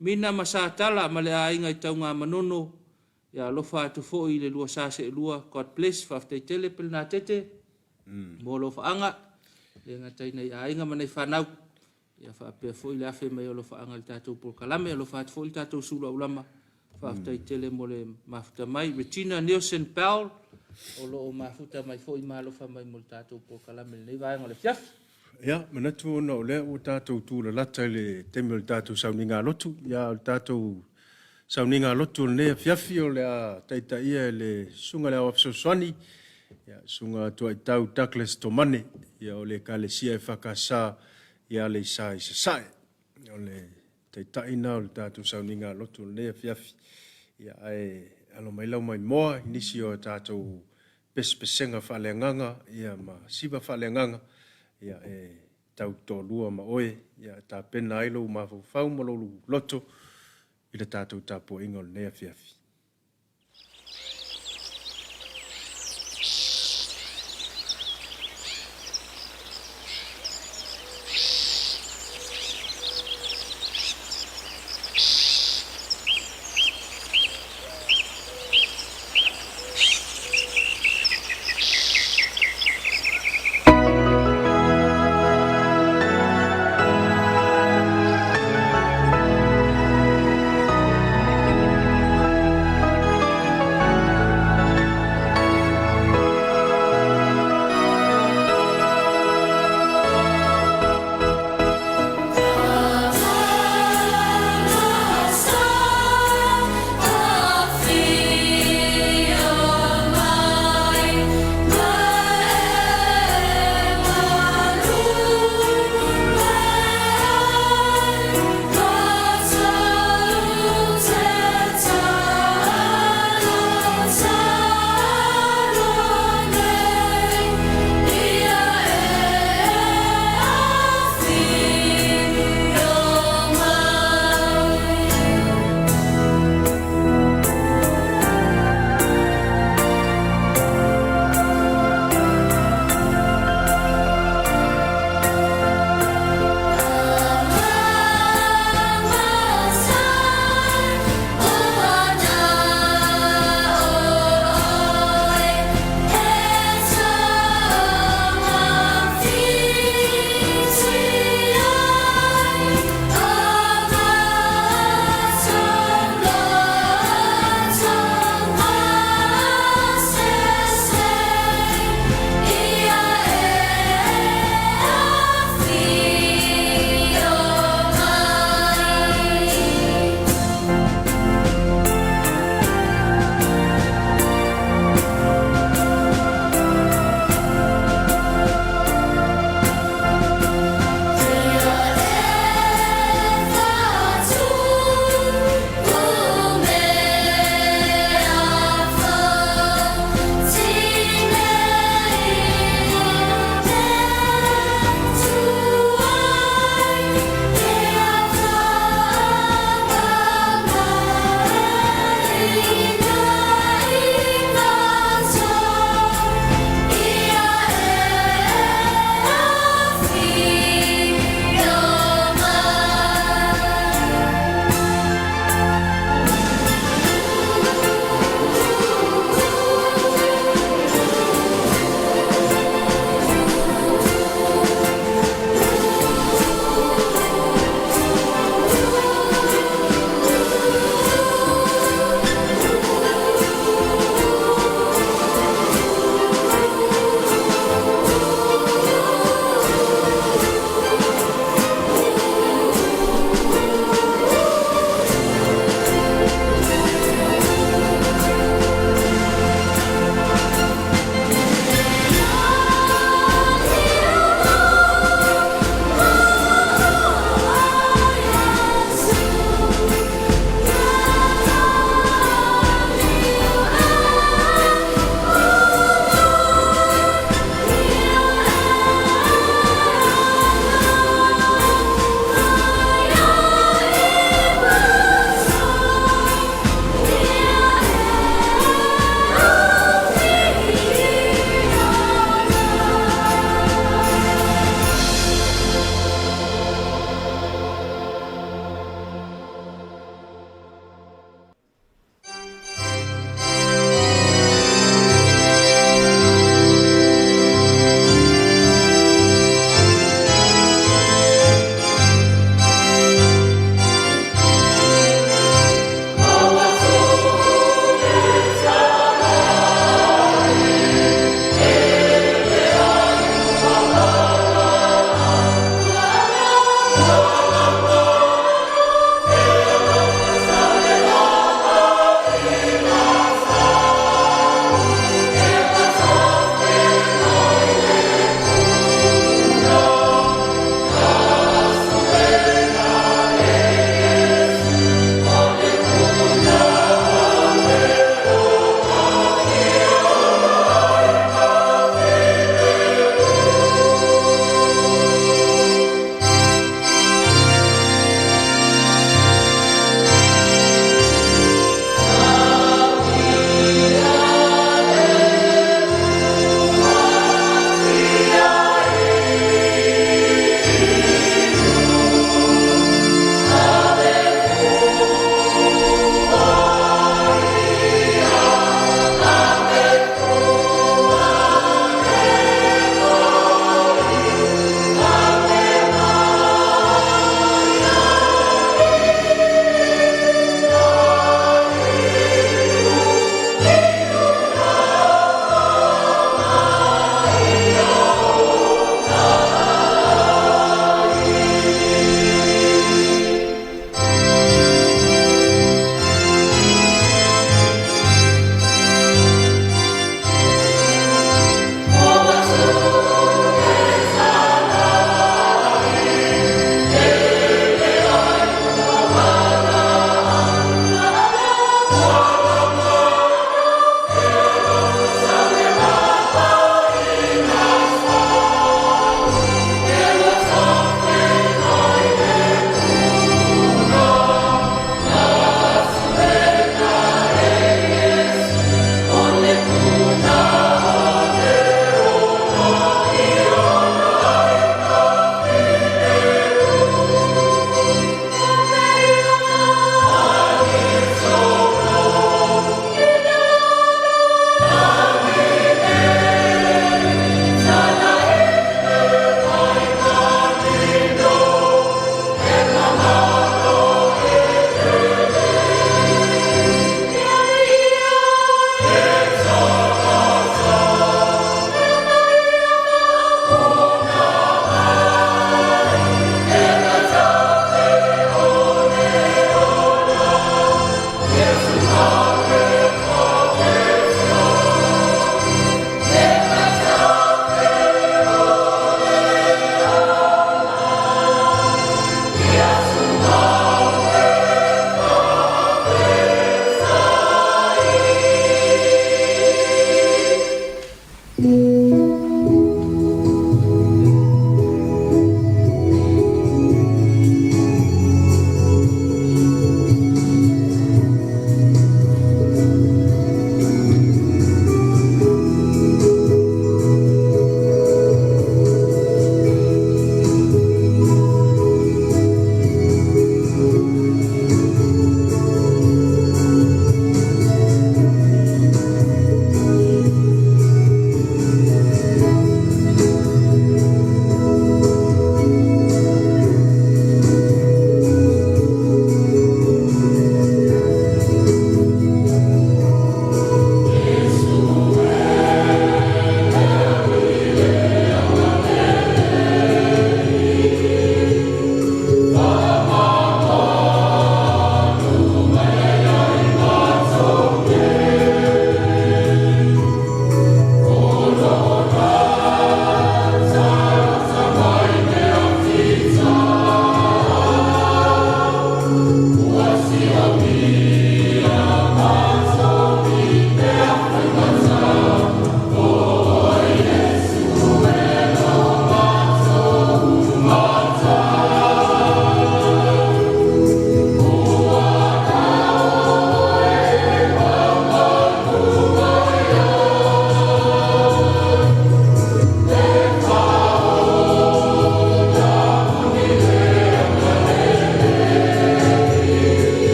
Mina ma Satala ma le aiga i Taugamanono, ia alofa atu foi i le lua sa seelua. God bless. Faafetai tele Pele Natete mo alofaaga, le gata i nai aiga ma nai fanau, ia faapea foi le afe mai o alofaaga i le tatou polokalame. Alofa atu foi le tatou sulu aulama. Faafetai tele mo le mafuta mai. Regina Nielsen Bell o lo o mafuta mai foi ma alofa mai mo le tatou polokalame i lenei vaega o le afiafi. Ia, manatu ona o lea ua tatou tulalata i le taimi o le tatou sauniga lotu. Ia, o le tatou sauniga lotu o lenei afiafi o le a taitaia e le Susuga i le Aoao Fesoasoani, ia, Susuga Tuaitau Douglas Tomane, ia, o le Ekalesia EFKS i Aleisa i Sasae. O le taitai lena o le tatou sauniga lotu o lenei afiafi. Ia, ae alo mai lau maimoa i nisi o tatou pesepesega faaleagaga, ia, ma siva faaleagaga, ia, e tau toalua ma oe, ia, e tapena ai lou mafaufau ma lou loto i le tatou tapuaiga o lenei afiafi.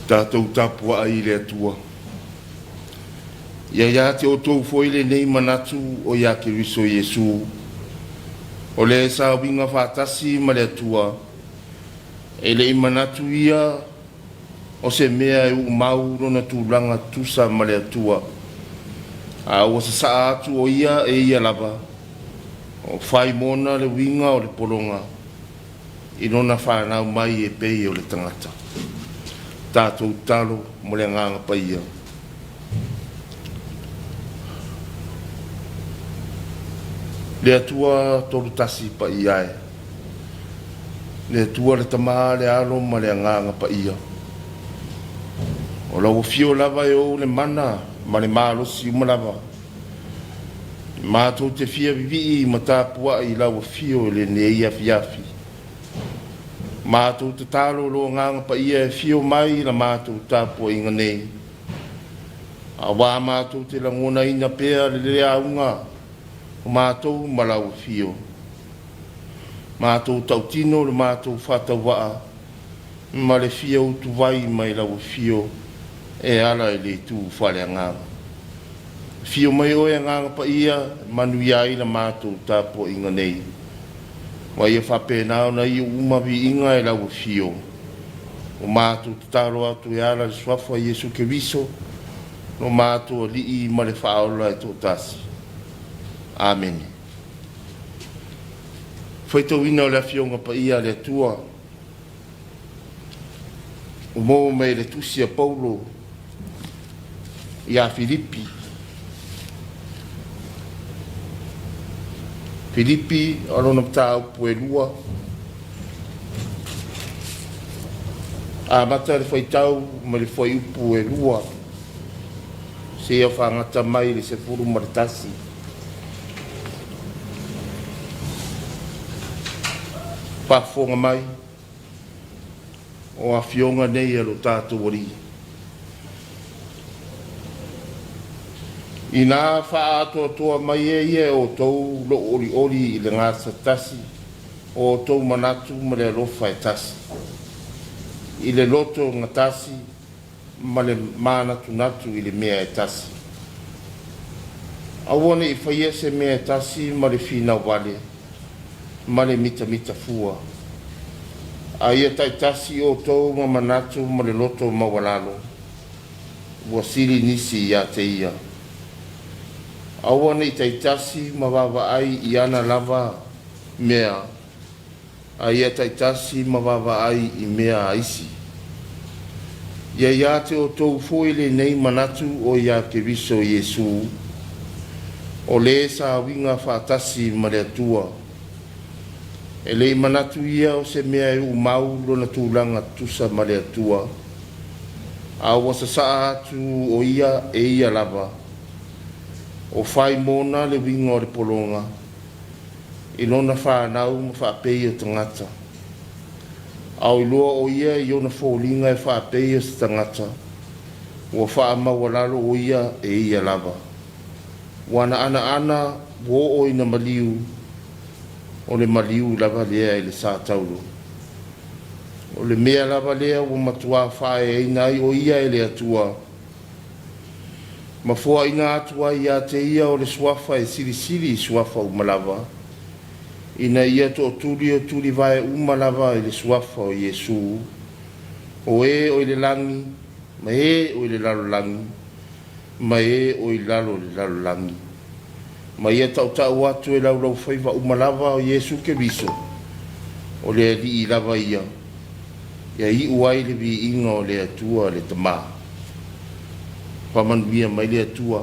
Tatou tapuai i le Atua. Ia ia te outou foi lenei manatu o ia Keriso Iesu, o le sa uiga faatasi ma le Atua, e le i manatu ia o se mea e uumau lona tulaga tutusa ma le Atua, a ua sasaa atu o ia e ia lava, o faimona le uiga o le pologa, i lona fanau mai e pei o le tagata. Tatou tatalo mo le Agaga Paia. Le Atua Tolutasi Paia e, le Atua le Tama, le Alo ma le Agaga Paia, o lau afio lava e ou le mana ma le malosi uma lava, matou te fia vivii ma tapuai i lau afio i lenei afiafi. Matou tatalo lo Agaga Paia e afio mai i la matou tapuaiga nei, auā matou te lagonaina pea le le auga o matou ma lau afio. Matou tautino le matou faatauvaa ma le fia utuvai mai lau afio e ala i le itu faaleagaga. Afio mai oe Agaga Paia e manuia ai la matou tapuaiga nei, ma ia faapena ona iu uma viiga e lau afio. O matou tatalo atu e ala i le suafa o Iesu Keriso, lo matou Alii ma le Faaola e toatasi. Amene. Faitauina o le Afioga Paia a le Atua ua maua mai e le Tusi a Paulo ia Filipi. Filipi o lona mataupu e 2, amata le faitau mai le fuaiupu e 2 seia fagata mai le 11. Faafofoga mai o afioga nei a lo tatou Alii. Inā faaatoatoa mai e ia e outou lou olioli i le gasatasi o outou manatu ma le alofa e tasi, i le loto gatasi ma le manatunatu i le mea e tasi. Aua ne i faia se mea e tasi ma le finau vale ma le mitamita fua, a ia taitasi outou ma manatu ma le loto maualalo, ua sili nisi ia te ia. Aua ne i taitasi ma vaavaai i ana lava mea, a ia taitasi ma vaavaai i mea a isi. Ia ia te outou foi lenei manatu o ia Keriso Iesu, o le sa uiga faatasi ma le Atua. E le i manatu ia o se mea e uumau lona tulaga tutusa ma le Atua, a ua sasaa atu o ia e ia lava, o faimona le uiga o le pologa, i lona fanau ma faapei o tagata. A o iloa o ia i ona foliga e faapei o se tagata, ua faamaualalo o ia e ia lava. Ua na anaana ua oo ina maliu, o le maliu lava lea i le sa taulo. O le mea lava lea ua matua faaeaina ai o ia e le Atua, ma foaina atu ai ia te ia o le suafa e silisili i suafa uma lava, ina ia tootuli o tulivae uma lava i le suafa o Iesu, o e o i le lagi, ma e o i le lalolagi, ma e o i lalo o le lalolagi. Ma ia tautau atu e laulaufaiva uma lava o Iesu Keriso, o le Alii lava ia, ia iu ai le viiga o le Atua le Tama. Faamanuia mai le Atua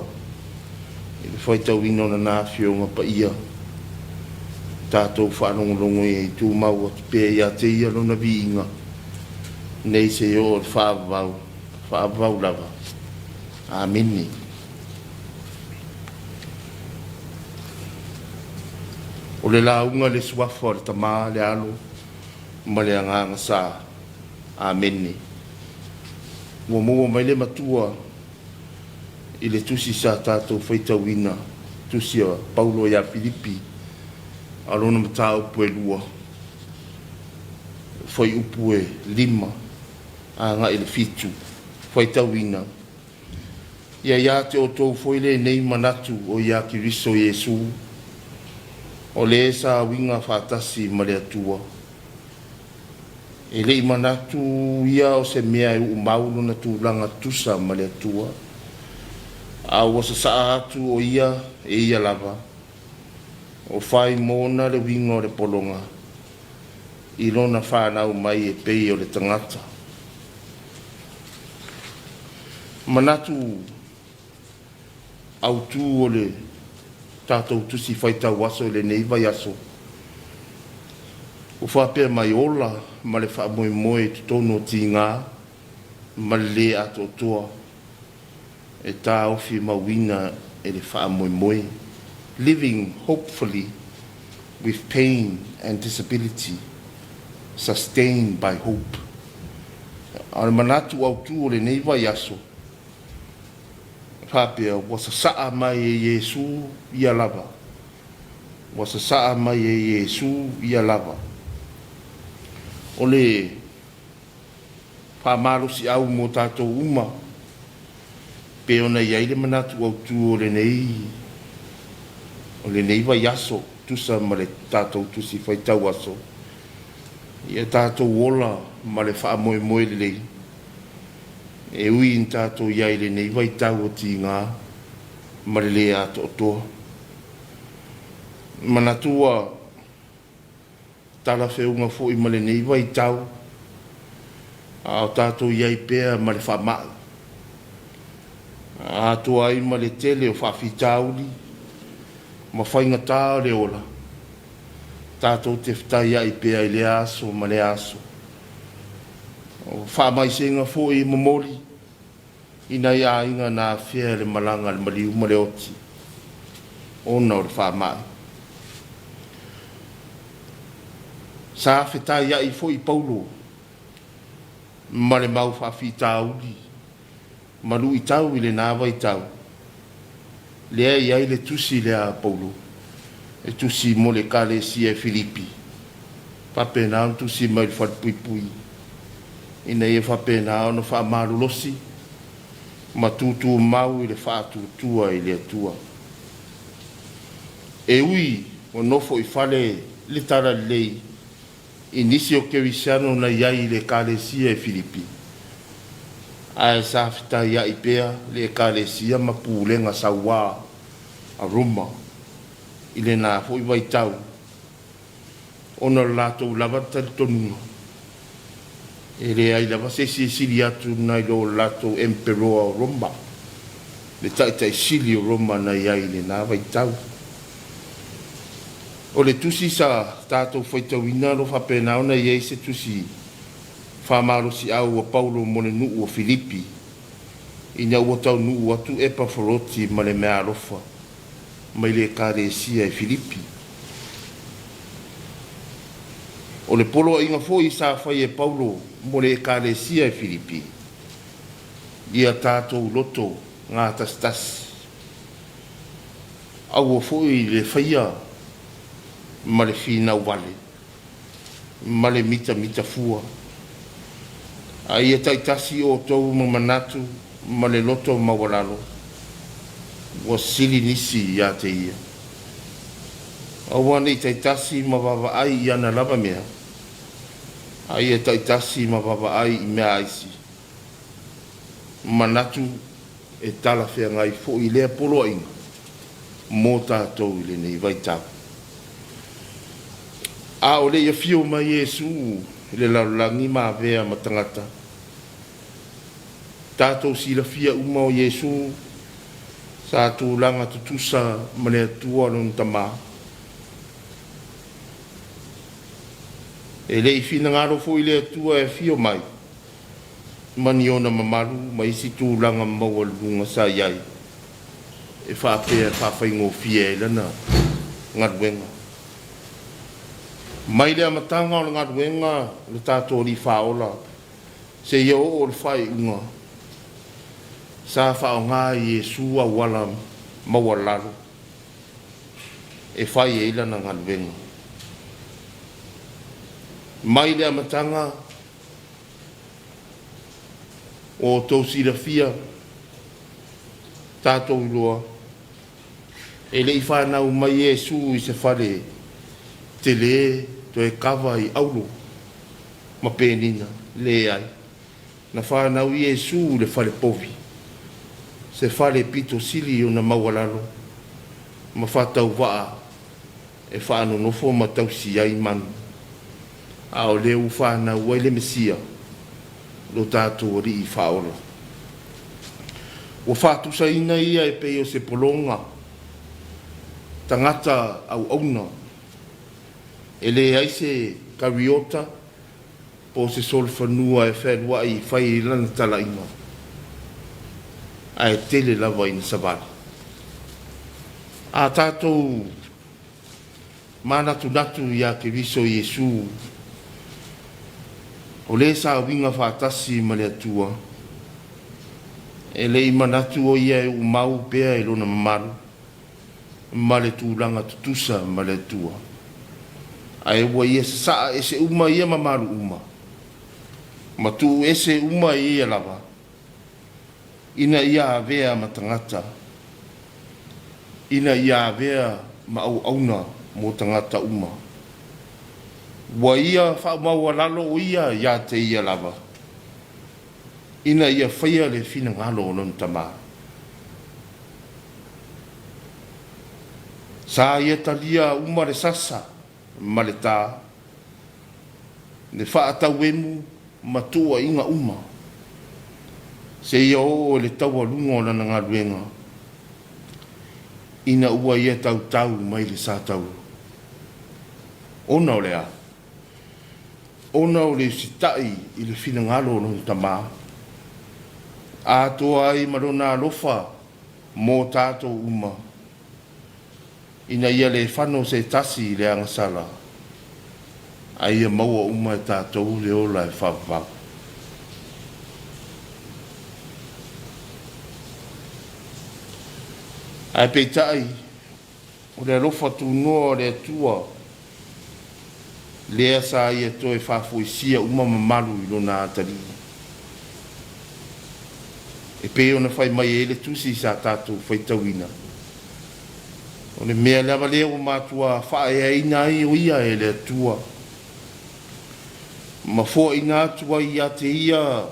i le faitauina o lana afioga paia, tatou faalogologo ia i tumau atu pea ia te ia lona viiga, nei se oo le faavavau, faavavau lava. Amene. O le lauga le suafa o le Tama, le Alo ma le Agaga Sa. Amene. Ua maua mai le matua i le tusi sa tatou faitauina, tusi a Paulo ia Filipi, a lona mataupu e 2, fuaiupu e 5 agai i le 7. Faitauina, Ia ia te outou foi lenei manatu o ia Keriso Iesu, o le sa uiga faatasi ma le Atua. E le i manatu ia o se mea e uumau lona tulaga tusa ma le Atua, a ua sasaa atu o ia e ia lava, o fai mona le uiga o le pologa, i lona fanau mai e pei o le tagata. Manatu autū o le tatou tusi faitau aso i lenei vaiaso, ua faapea mai ola ma le faamoemoe i totonu o tigā ma le lē atoatoa e taofimauina e le faamoemoe. Living hopefully with pain and disability, sustained by hope. A o le manatu autū o lenei vaiaso, faapea ua sasaa mai e Iesu ia lava, ua sasaa mai e Iesu ia lava. O le faamalosiau mo tatou uma, pei ona i ai le manatu autū o lenei vaiaso, tusa ma le tatou tusi faitau aso, ia tatou ola ma le faamoemoe lelei, e ui ina tatou i ai i lenei vaitau o tigā ma le lē atoatoa. Manatu ua talafeuga foi ma lenei vaitau, a o tatou i ai pea ma le faamai, atoa ai ma le tele o faafitauli ma faigatā o le ola, tatou te fetaiai pea i lea aso ma lea aso. O faamaisega foi e momoli i nai aiga na afea e le malaga a le maliu ma le oti ona o le faamai. Sa fetaiai foi Paulo ma le mau faafitauli ma luitau i lena vaitau, lea e i ai le tusi lea a Paulo, e tusi mo le Ekalesia e Filipi, faapena ona tusi mai i le falepuipui, ina ia faapena ona faamalolosi ma tutumau i le faatuatua i le Atua. E ui ua nofo i fale le talalelei i nisi o kerisiano na i ai i le Ekalesia e Filipi, ae sa fetaiai pea le Ekalesia ma pulega sauā a Roma i lena foi vaitau, ona o le latou lava talitonuga, e leai lava se isi e sili atu nai lo le latou emperoa o Roma, le taitai sili o Roma na i ai i lena vaitau. O le tusi sa tatou faitauina o lo o faapena ona i ai se tusi faamalosiau a Paulo mo le nuu o Filipi, ina ua taunuu atu Epafoloti ma le meaalofa mai le Ekalesia e Filipi. O le poloaiga foi sa fai e Paulo mo le Ekalesia e Filipi, ia tatou loto gatasitasi, aua foi le faia ma le finau vale ma le mitamita fua, a ia taitasi outou ma manatu ma le loto maualalo, ua sili nisi ia te ia. Aua ne i taitasi ma vaavaai i ana lava mea, a ia taitasi ma vaavaai i mea a isi. Manatu e talafeagai foi lea poloaiga mo tatou i lenei vaitau. A o le i afio mai Iesu i le lalolagi ma avea ma tagata, tatou silafia uma o Iesu sa tulaga tutusa ma le Atua lona Tama. E le i finagalo foi le Atua e afio mai ma ni ona mamalu ma isi tulaga maualuluga sa i ai e faapea e faafaigofie ai lana galuega. Mai le amataga o le galuega o le tatou Alii Faaola seia oo i le faaiuga, sa faaaoga e Iesu auala maualalo e fai ai lana galuega. Mai le amataga, Ua outou silafia, tatou iloa, e le i fanau mai Iesu i se fale tele toe kava i auro ma penina, leai. Na fanau Iesu i le fale povi, se fale pito sili ona maualalo ma faatauvaa e faanonofo ma tausi ai manu, a o lea ua fanau ai le Mesia, lo tatou Alii Faaola. Ua faatusaina ia e pei o se pologa, tagata auauna, e leai se kariota po o se solofanua e fealuai e fai ai lana talaiga, ae tele lava ina savali. A tatou manatunatu ia Keriso Iesu, o le sa uiga faatasi ma le Atua, e le i manatu o ia e uumau pea i lona mamalu ma le tulaga tutusa ma le Atua, ae ua ia sasaa ese uma ia mamalu uma, ma tuu ese uma e ia lava, ina ia avea ma tagata, ina ia avea ma auauna mo tagata uma. Ua ia faamaualalo o ia ia te ia lava, ina ia faia le finagalo o lona Tama. Sa ia talia uma le sasa ma le tā, le faatauemu ma tuuaiga uma, seia oo i le taualuga o lana galuega, ina ua ia tautau mai le sa taula. Ona o le a? Ona o le usitai i le finagalo o lona Tama, atoa ai ma lona alofa mo tatou uma, ina ia le fano se tasi i le agasala, a ia maua uma e tatou le ola e faavavau. Ae peitai, o le alofa tunoa o le Atua, lea sa ia toe faafoisia uma mamalu i lona atalii. E pei ona fai mai ai le tusi sa tatou faitauina, o le mea lava lea ua matua faaeaina ai o ia e le Atua, ma foaina atu ai ia te ia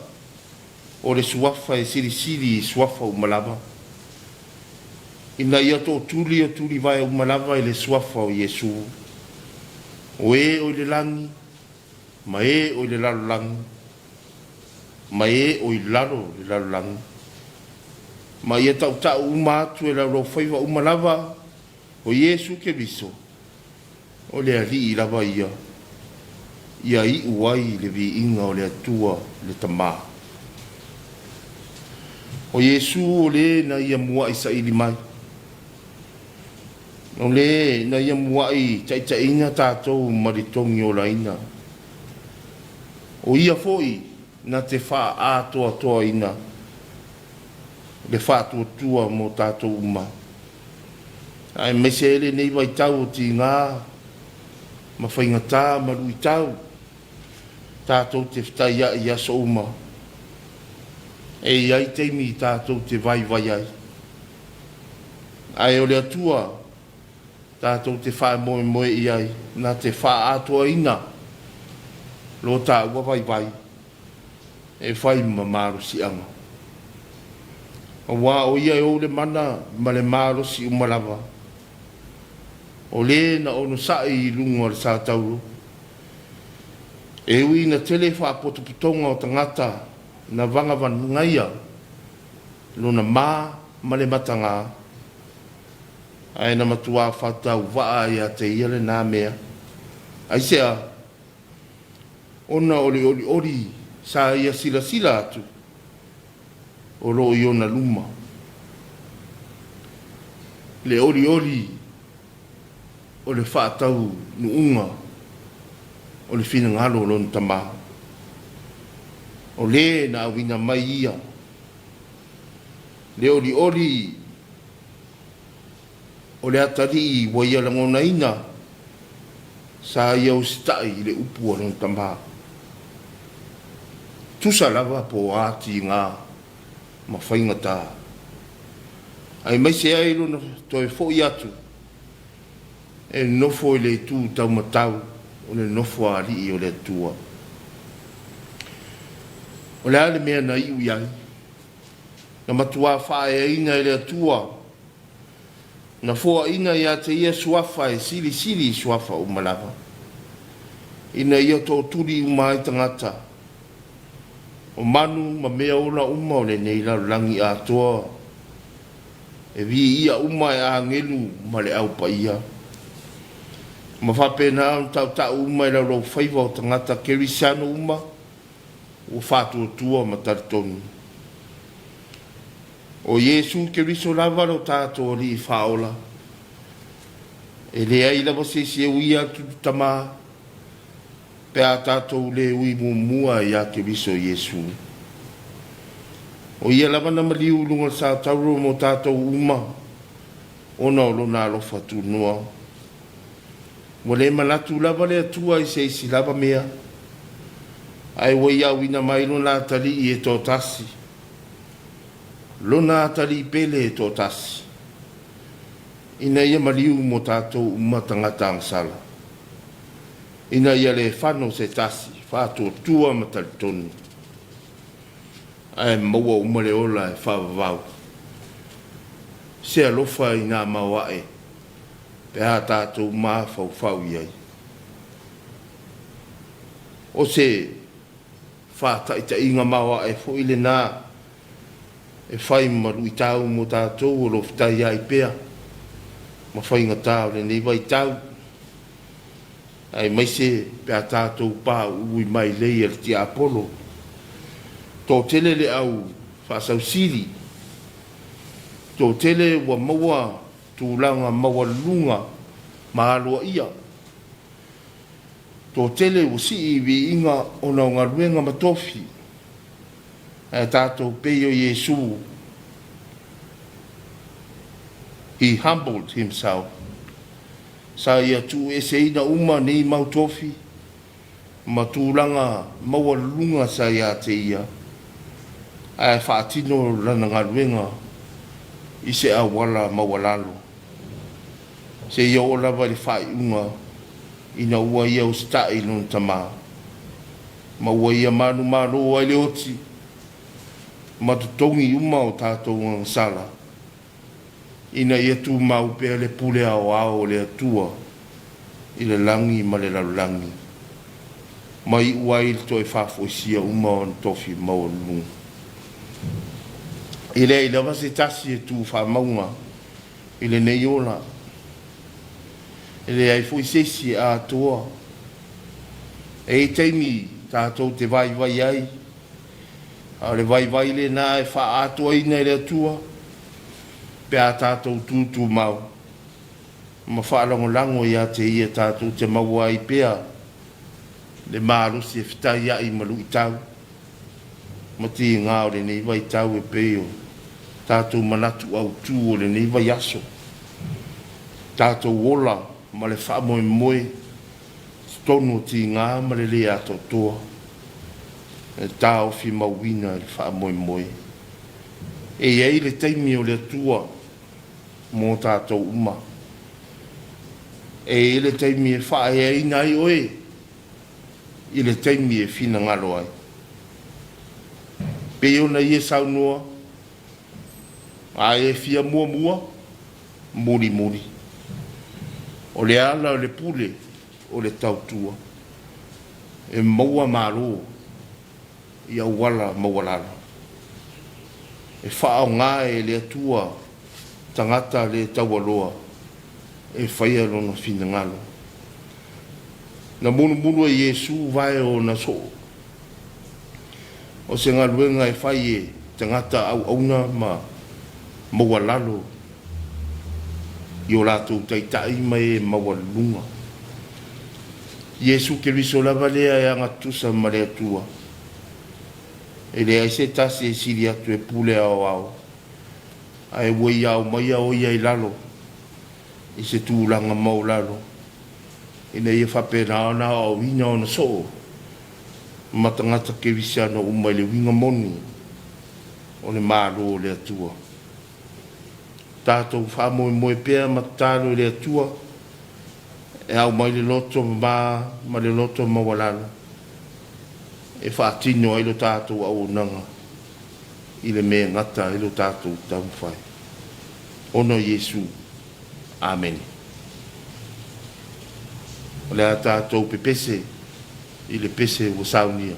o le suafa e silisili i suafa uma lava, ina ia tootuli o tulivae uma lava i le suafa o Iesu, o e o i le lagi, ma e o i le lalolagi, ma e o i lalo o le lalolagi, ma ia tautau uma atu e laulaufaiva uma lava o Iesu Keriso, o le Alii lava ia, ia iu ai le viiga o le Atua le Tama. O Iesu o le na ia muai saili mai, o le na ia muai taitaiina tatou ma le togiolaina. O ia foi na te faaatoatoaina le faatuatua mo tatou uma, aemaise ai lenei vaitau o tiga ma faigata ma luitau, tatou te fetaiai i aso uma. E i ai taimi tatou te vaivai ai, ae o le Atua tatou te faamoemoe i ai na te faaatoaina lo taua vaivai e fai ma malosiaga. Aua o ia e ou le mana ma le malosi uma lava, o le na onosai i luga o le sa taulo. E ui ina tele faapotopotoga o tagata na vagavagaia lona ma ma le mataga, ae na matua faatauvaa ia te ia lena mea. Aisea? Ona o le olioli sa ia silasila atu o lo o i ona luma. Le olioli o le faataunuuga o le finagalo o lona Tama, o le na auina mai ia. Le olioli o le atalii ua ia lagonaina sa ia usitai i le upu a lona Tama. Tusa lava po o a tiga ma faigata, aemaise ai lona toe foi atu e nofo i le itu taumatau o le nofo a alii o le Atua. O le a le mea na iu i ai? Na matuā faaeaina e le Atua, na foaina ia te ia suafa e silisili i suafa uma lava, ina ia tootuli uma ai tagata, o manu ma mea ola uma o lenei lalolagi atoa, e viia uma e agelu ma le Au Paia, ma faapena ona tautau uma e laulaufaiva o tagata kerisiano uma ua faatuatua ma talitonu. O Iesu Keriso lava lo tatou Alii Faaola, e leai lava se isi e uia atu i le Tama, pe a tatou le ui muamua ia Keriso Iesu. O Ia lava na maliu i luga o le satauro mo tatou uma, ona o Lona alofa tunoa. Ua le manatu lava le Atua i se isi lava mea, ae ua Ia auina mai Lona atalii e toatasi, Lona atalii pele e toatasi, ina ia maliu mo tatou uma tagata agasala, ina ia le fano se tasi, faatuatua ma talitonu, ae maua uma le ola e faavavau. Se alofa inā maoae pe a tatou mafaufau i ai. O se faataitaiga maoae foi lenā e fai ma luitau mo tatou o lo o fetaiai pea ma faigata o lenei vaitau, aemaise pe a tatou pauu i mailei a le tiapolo. Toatele le au faasausili, toatele ua maua tulaga maualuluga ma aloaia, toatele ua sii i viiga ona o galuega ma tofi, ae tatou pei o Iesu, He humbled himself, sa ia tuueseina uma nei mau tofi ma tulaga maualuluga sa ia te ia, ae faatino lana galuega i se auala maualalo, seia oo lava i le faaiuga ina ua ia usitai i lona Tama, ma ua ia manumalo ai le oti ma totogi uma o tatou agasala, ina ia tumau pea le pule aoao o le Atua i le lagi ma le lalolagi, ma iu ai le toe faafoisia uma o ana tofi maualuluga. E leai lava se tasi e tu faamauga i lenei ola, e leai foi se isi e atoa. E i ai taimi tatou te vaivai ai, a o le vaivai lenā e faaatoaina e le Atua pe a tatou tutumau ma faalagolago ia te Ia tatou te maua ai pea le malosi e fetaiai ma luitau ma tiga o lenei vaitau e pei o tatou manatu autu o lenei vaiaso, tatou ola ma le faamoemoe i totonu o tiga ma le le atoatoa e taofi mauina i le faamoemoe. E i ai le taimi o le Atua mo tatou uma. E i ai le taimi e faaeaina ai oe i le taimi e finagalo ai. Pei ona ia saunoa, a e fia muamua, mulimuli. O le ala o le pule o le tautua, e maua malo i auala maualalo. E faaaoga e le Atua tagata le taualoa e faia lona finagalo. Na mulumulu e Iesu vae o ona soo. O se galuega e fai e tagata auauna ma maualalo i o latou taitai ma e maualuluga. Iesu Keriso lava lea e agatutusa ma le Atua. E leai se tasi e sili atu e pule aoao, ae ua ia aumaia o ia i lalo i se tulaga maualalo, ina ia faapena ona aoaoina ona soo. ma tagata kerisiano uma i le uiga moni o le Malo o le Atua. Tatou faamoemoe pea ma tatalo i le Atua e au mai le loto mamā ma le loto maualalo e faatino ai lo tatou auaunaga i le mea e gata ai lo tatou taumafai. Ona o Iesu. Amene. O le a tatou pepese i le pese ua saunia.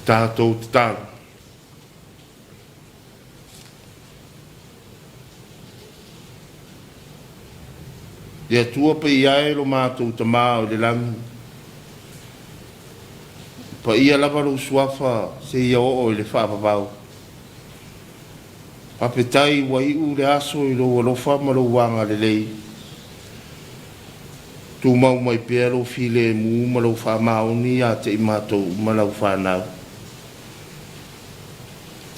Tatou tatalo. Le Atua paia e lo matou Tama o i le lagi, paia lava lou suafa seia oo i le faavavau. Faafetai ua iu le aso i lou alofa ma lou agalelei. Tumau mai pea lou filemu ma lou faamaoni ia te i matou uma lau fanau.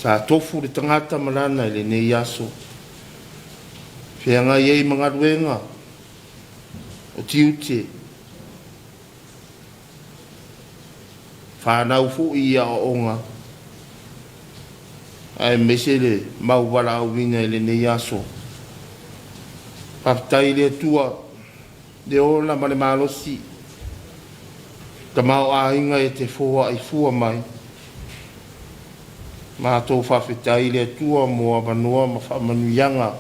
Sa tofu le tagata ma lana i lenei aso. Feagai ai ma galuega o tiute, fanau foi i aoaoga. aemaise le mau valaauina i lenei aso. Faafetai i le Atua le ola ma le malosi, tamaoaiga e te foai fua mai. Matou faafetai i le Atua mo avanoa ma faamanuiaga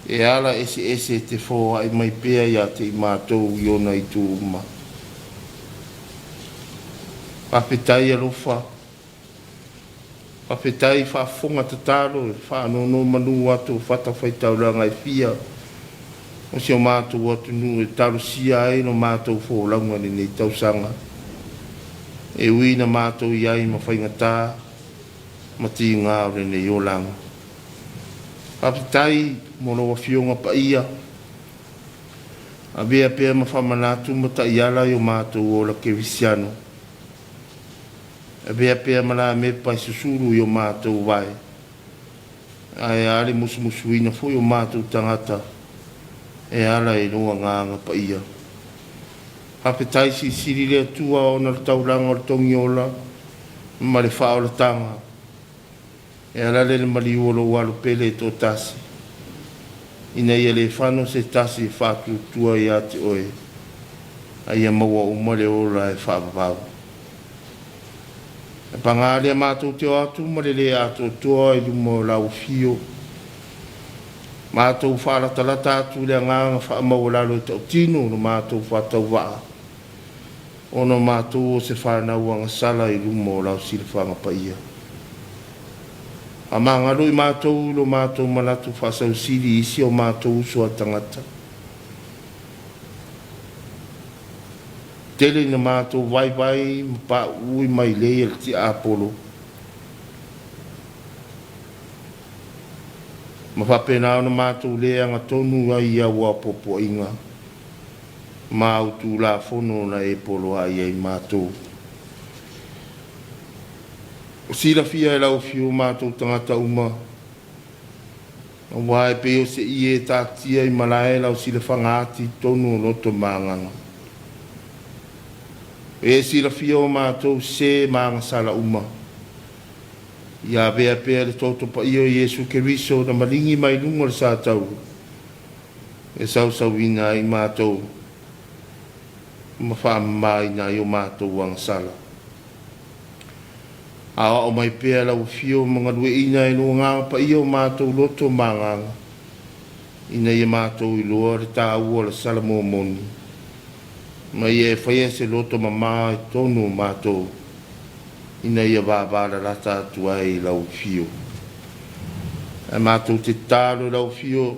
e ala eseese e te foai mai pea ia te i matou i ona itu uma. Faafetai alofa, faafetai faafofoga tatalo e faanonomanu atu o fatafaitaulaga e fia o si o matou atunuu e talosia ai lo matou folauga i lenei tausaga. E ui na matou i ai ma faigata ma tiga o lenei olaga. Faafetai mo lau Afioga Paia, avea pea ma faamanatu ma taiala i o matou ola kerisiano. Avea pea ma lamepa e susulu i o matou vae, ae a le musumusuina foi o matou tagata e ala i lou Agaga Paia. Faafetai silisili le Atua ona o le taulaga o le togiola ma le faaolataga e ala lea i le maliu o lou Alo pele e toatasi, ina ia le fano se tasi e faatuatua ia te oe, a ia maua uma le ola e faavavau. E paga lea matou te o atu ma le lē atoatoa i luma o lau afio, matou faalatalata atu i le agaga faamaualalo e tautino lo matou faatauvaa, ona o matou o se fanau agasala i luma o lau silafaga paia. Faamagalo i matou i lo matou manatu faasausili i isi o matou uso a tagata. Tele ina matou vaivai ma paui mailei a le tiapolo, ma faapena ona matou le agatonu ai i au apoapoaiga ma au Tulafono na e poloai ai matou. Ua silafia e lau Afio matou tagata uma, aua e pei o se ie e taatia i malae lau silafaga ati i totonu o loto ma agaga. E silafia o matou sē ma agasala uma, ia avea pea le toto paia o Iesu Keriso na maligi mai luga o le satauro e sausauina ai matou ma faamamaina ai o matou agasala. Aoao mai pea lau Afio ma galueaiina e lou Agaga Paia o matou loto ma agaga, ina ia matou iloa le taua o le Salamo moni, ma ia e faia se loto mama i totonu o matou, ina ia vavalalata atu ai i lau Afio. Ae matou te tatalo i lau Afio,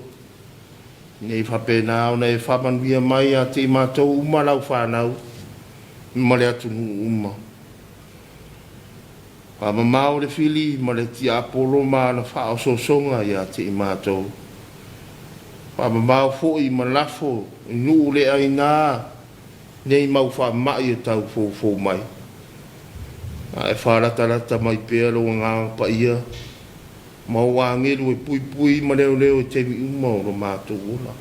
ina ia faapena ona e faamanuia mai ia te i matou uma lau fanau ma le atunuu uma. Faamamao le fili ma le tiapolo ma ana faaosoosoga ia te i matou. Faamamao foi ma lafo i nuu le aina nei mau faamai o tau foufou mai. Ae faalatalata mai pea lou Agaga Paia ma ou agelu e puipui ma leoleo i taimi uma o lo matou ola.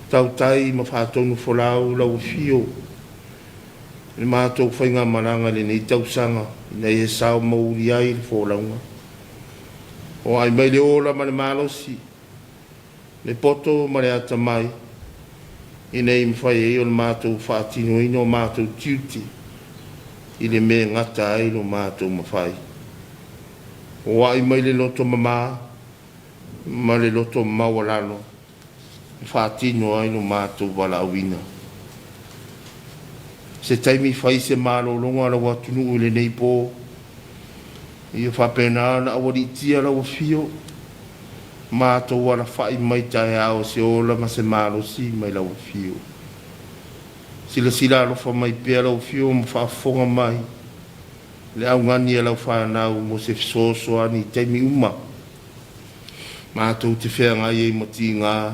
Tautai ma faatonufolau lau Afio i le matou faigamalaga i lenei tausaga ina ia sao mauli ai le folauga. Foai mai le ola ma le malosi, le poto ma le atamai, ina ia mafai ai ona matou faatinoina o matou tiute i le mea e gata ai lo matou mafai. Foai mai le loto mama ma le loto maualalo e faatino ai lo matou valaauina. Se taimi fai se malologa a lau atunuu i lenei po, ia faapena ona aualiitia lau afio, matou alafai mai taeao se ola ma se malosi mai lau afio. Silasila alofa mai pea lau afio ma faafofoga mai le augani a lau fanau mo se fesoasoani i taimi uma matou te feagai ai ma tiga,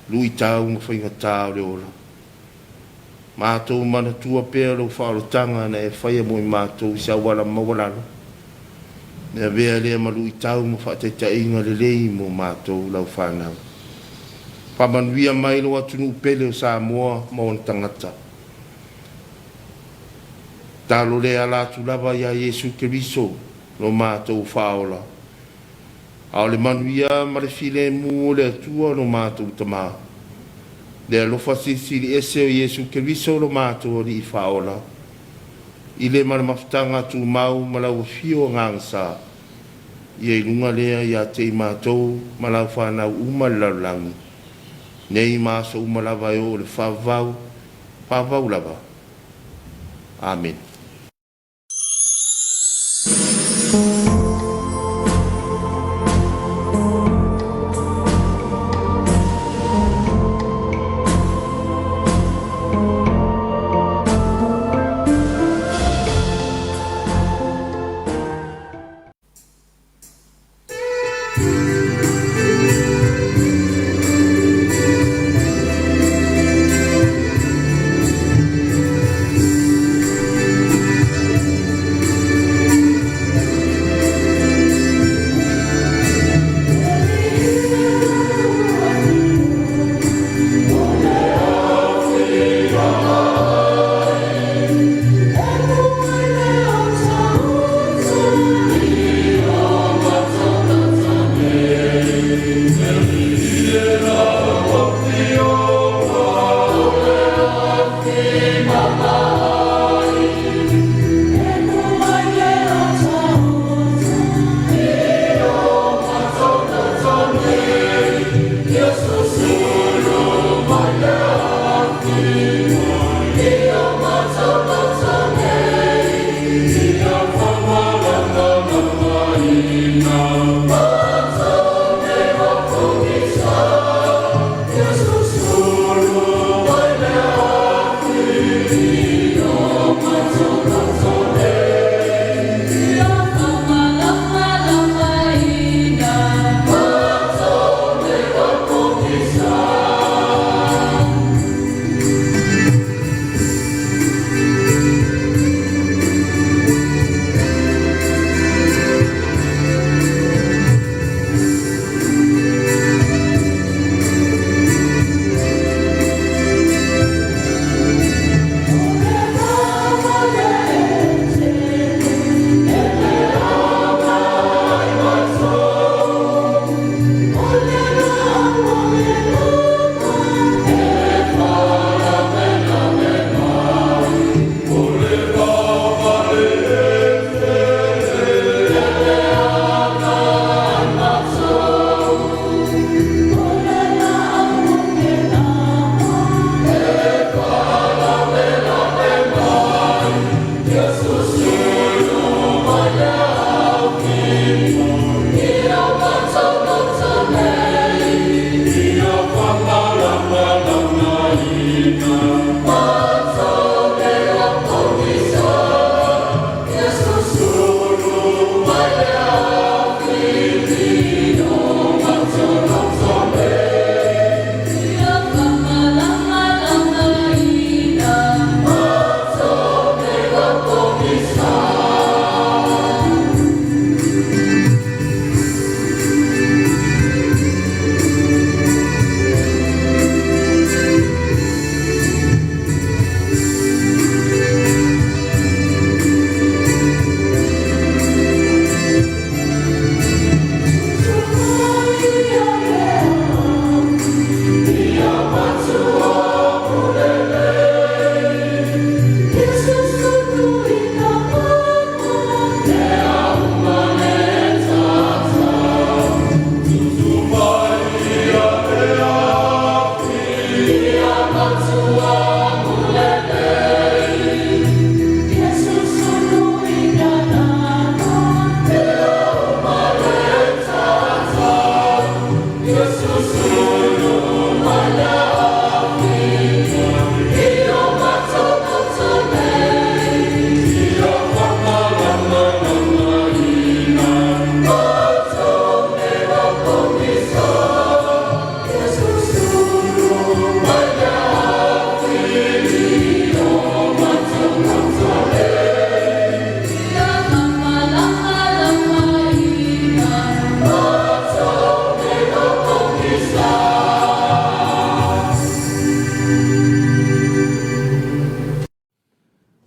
luitau ma faigata o le ola. Matou manatua pea lou faaolataga na e faia mo i matou i se auala maualalo, e avea lea ma luitau ma faataitaiga lelei mo matou lau fanau. Faamanuia mai lou atunuu pele o Samoa ma ona tagata. Talo le ala atu lava ia Iesu Keriso. lo matou Faaola. A o le manuia ma le filemu o le Atua lo matou Tama, le alofa silisili ese o Iesu Keriso lo matou Alii Faaola, i le ma le mafutaga tumau ma lau Afio Agaga Sa, ia i luga lea ia te i matou ma lau fanau uma i le lalolagi, nei ma aso uma lava e oo i le faavavau, faavavau lava. Amene.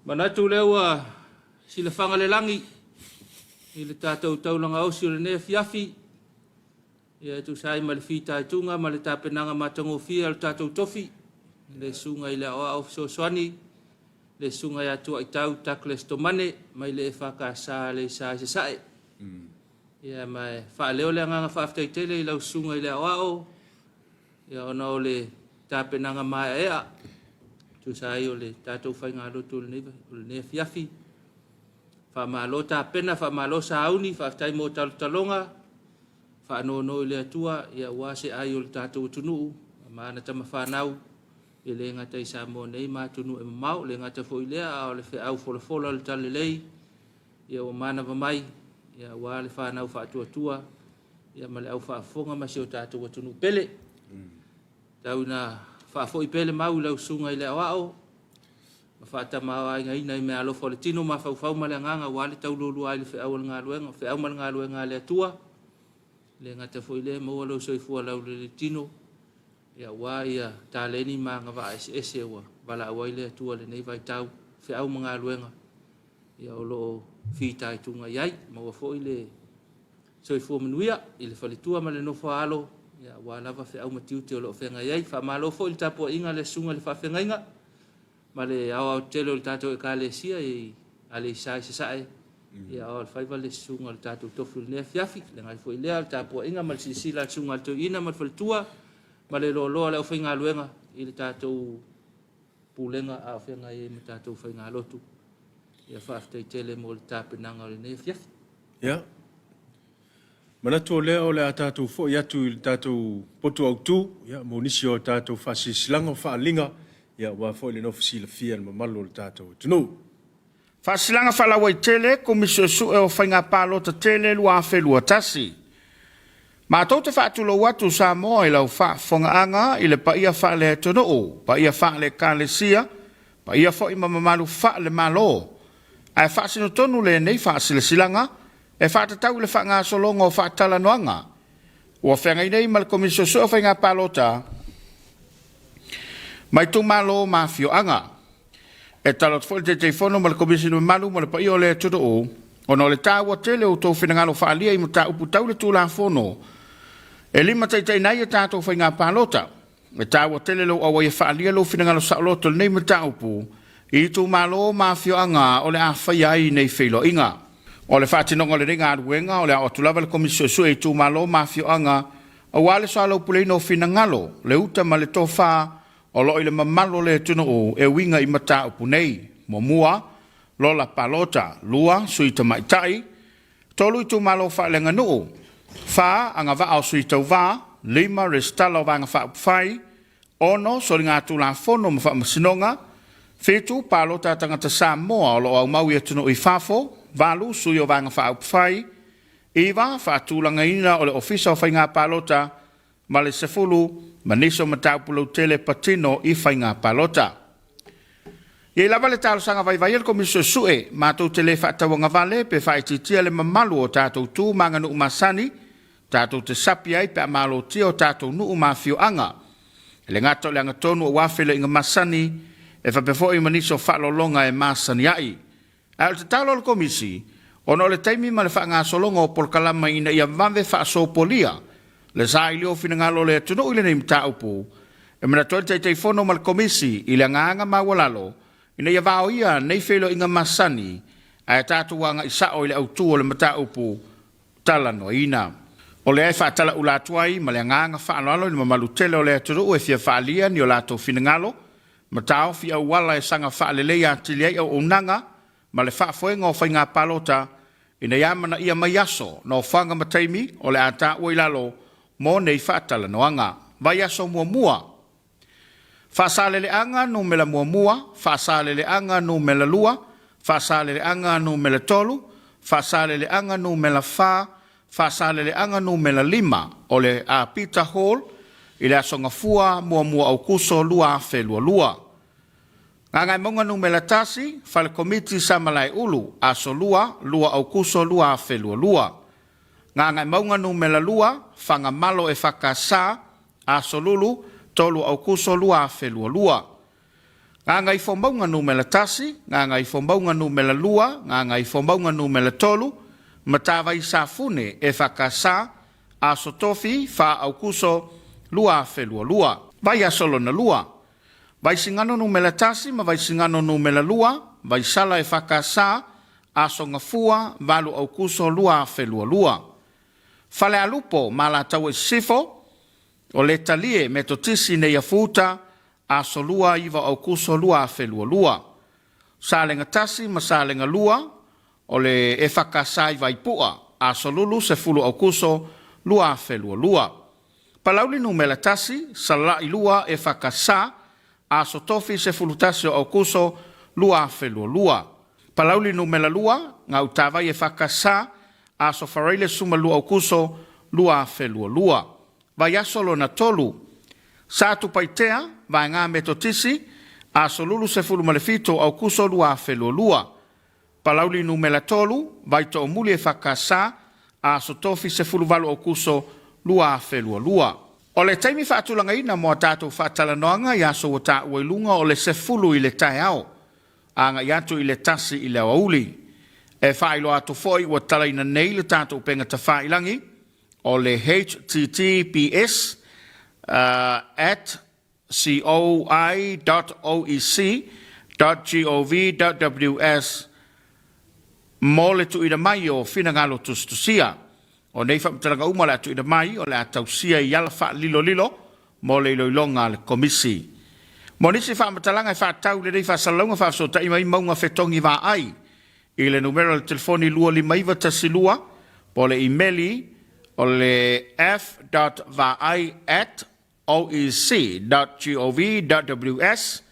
Manatu lea ua silafaga le lagi. i le tatou taulaga osi o lenei afiafi, ia e tusa ai ma le fitaituga ma le tapenaga matagofie a le tatou tofi, le Susuga i le Aoao Fesoasoani, le Susuga ia Tuaitau Douglas Tomane mai le EFKS Aleisa i Sasae. Ia ma e faaleo le agaga faafetai tele i lau Susuga i le Aoao, ia ona o le tapenaga maeaea tusa ai o le tatou faigalotu o lenei afiafi. Faamalo tapena, faamalo sauni, faafetai mo talotaloga, faanono i le Atua ia aua se ai o le tatou atunuu ma ana tama fanau, e le gata i Samoa nei ma atunuu e mamao, le gata foi i lea a o le feau folafola o le Talalelei ia ua manava mai ia aua le fanau faatuatua ia ma le au faafofoga ma si o tatou atunuu pele. Tau ina faafoi pea le mau i lau susuga i le Aoao ma faatamaoaigaina i meaalofa o le tino mafaufau ma le agaga aua le taulualua ai i le feau o le galuega, feau ma le galuega a le Atua. E le gata foi i lea, maua lou soifua laulelei tino ia aua ia taleni ma agavaa eseese ua valaau ai le Atua i lenei vaitau, feau ma galuega ia o lo o fitaituga i ai. Maua foi le soifua manuia i le faletua ma le nofo a alo, ia aua lava feau ma tiute o lo o feagai ai. Faamalo foi i le tapuaiga a le susuga i le faafeagaiga ma le aoaotetele o le tatou Ekalesia i Aleisa i Sasae, ia aoalofaiva le susuga o le tatou tofi o lenei afiafi. Le agai foi lea o le tapuaiga ma le silasila a le susuga a le toeaina ma le faletua ma le loaloa o le aufaigaluega i le tatou pulega a o feagai ai ma tatou faigalotu. Ia faafetai tele mo le tapenaga o lenei afiafi. Ia, manatu o lea o le a tatou foi atu i le tatou potu autu, ia, mo nisi o tatou faasilasilaga o faaaliga, ia, aua foi le nofo silafia e le mamalu o le tatou atunuu. Faasilaga Faalauaitele, Komisi Suesue o Faiga Palota Tele 2021. Matou te faatulou atu Samoa i lau faafofogaaga i le paia faale-atunuu, paia faale-ekalesia, paia foi ma mamalu faale-Malo. Ae faasino tonu lenei faasilasilaga e faatatau i le faagasologa o faatalanoaga ua feagai nei ma le Komisi Suesue o Faiga Palota ma itumalo ma afioaga. E tatalo atu foi le Taitaifono ma le Komisi mamalu ma le paia o le atunuu, ona o le taua tele o outou finagalo faaalia i mataupu tau le Tulafono e limataitaiina ai a tatou faiga palota. E taua tele lou auai e faaalia lou finagalo saoloto i lenei mataupu i itumalo ma afioaga o le a faia ai nei feiloaiga. O le faatinoga o lenei galuega, o le a oo atu lava le Komisi Suesue i itumalo ma afioaga aua le soalaupuleina o finagalo, le uta ma le tofa o lo o i le mamalu o le atunuu e uiga i mataupu nei. Muamua, Lola Palota, 2, Sui Tamaitai, 3 Itumalo Faaleaganuu, 4 Agavaa o Sui Tauva, 5 Resitala o Vaega Faaupufai, 6 Soligatulafono ma Faamasinoga, 7 Palota a Tagata Samoa o lo o aumau i atunuu i fafo, 8 Sui o Vaega Faaupufai, 9 Faatulagaina o le Ofisa o Faiga Palota ma le 10 ma nisi o mataupu lautele patino i faiga palota. E i ai lava le talosaga vaivai a le Komisi Suesue, matou te le faatauagavale pe faaitiitia le mamalu o tatou tu ma aganuu masani tatou te sapi ai pe a malotia o tatou nuu ma afioaga. E le gata o le agatonu aua feiloaiga masani, e faapea foi ma nisi o faaaloaloga e masani ai. Ae o le tatalo a le Komisi, ona o le taimi ma le faagasologa o polokalama ina ia vave faasopolia le saili o finagalo o le atunuu i lenei mataupu, e manatu ai le Taitaifono ma le Komisi i le agaga maualalo ina ia vaoia nei feiloaiga masani ae tatou agai sao i le autu o le mataupu talanoaina. O lea e faatalaula atu ai ma le agaga faaaloalo i le mamalu tele o le atunuu e fia faaalia ni o latou finagalo ma taofi auala e saga faaleleia atili ai auaunaga ma le faafoega o faiga palota ina ia amanaia mai aso, nofoaga ma taimi o le a taua i lalo mo nei faatalanoaga. Vaiaso muamua. Faasaleleaga numera muamua, Faasaleleaga numera lua, Faasaleleaga numera tolu, Faasaleleaga numera fa, Faasaleleaga numera lima o le Peter Hall i le Aso Gafua muamua Aokuso 2022. Gagaemauga numera 1, Fale Komiti Samalaeulu, Aso Lua, 2 Aokuso 2022. Gagaemauga numera 2, Fagamalo EFKS, Aso Lulu, 3 Aokuso 2022. Gagaifomauga numera 1, Gagaifomauga numera 2, Gagaifomauga numera 3, Matavai Safune, EFKS, Aso Tofi, 4 Aukuso 2022. Vaiaso lona lua, Vaisigano Numera tasi ma Vaisigano Numera lua, Vaisala EFKS, Aso Gafua, 8 Aukuso 2022. Falealupo ma Alataua i Sisifo, O le Talie Metotisi Neiafu-uta, Aso Lua, 9 Aukuso 2022. Salega Tasi ma Salega Lua, o le EFKS i Vaipu'a, Aso Lulu, 10 Aukuso 2022. Palauli Numera Tasi, Sala'i Lua, EFKS, Aso Tofi, 11 o Aukuso 2022. Palauli Numera Lua, Gautavai EFKS, Aso Faraile, 12 Aukuso 2022. Vaiaso lona tolu, Satupaitea, Vaega Metotisi, Aso Lulu 17 o Aukuso 2022. Palauli Numera tolu, Vaitoomuli EFKS, Aso Tofi 18 Aukuso 2022. O le taimi faatulagaina mo a tatou faatalanoaga i aso ua taua i luga o le 10 i le taeao agai atu i le 1 i le aoauli. E faailoa atu foi ua talaina nei le tatou upega tafailangi o le https at coi dot oec dot gov dot ws mo le tuuina mai o finagalo tusitusia. O nei faamatalaga uma o le a tuuina mai o le a tausia i ala faalilolilo mo le iloiloga a le Komisi. Mo nisi faamatalaga e faatatau i lenei faasalalauga faafesootai mai Mauga Fetogi Vaai i le numera o le telefoni 25912 po o le imeli o le f.vaai at oec.gov.ws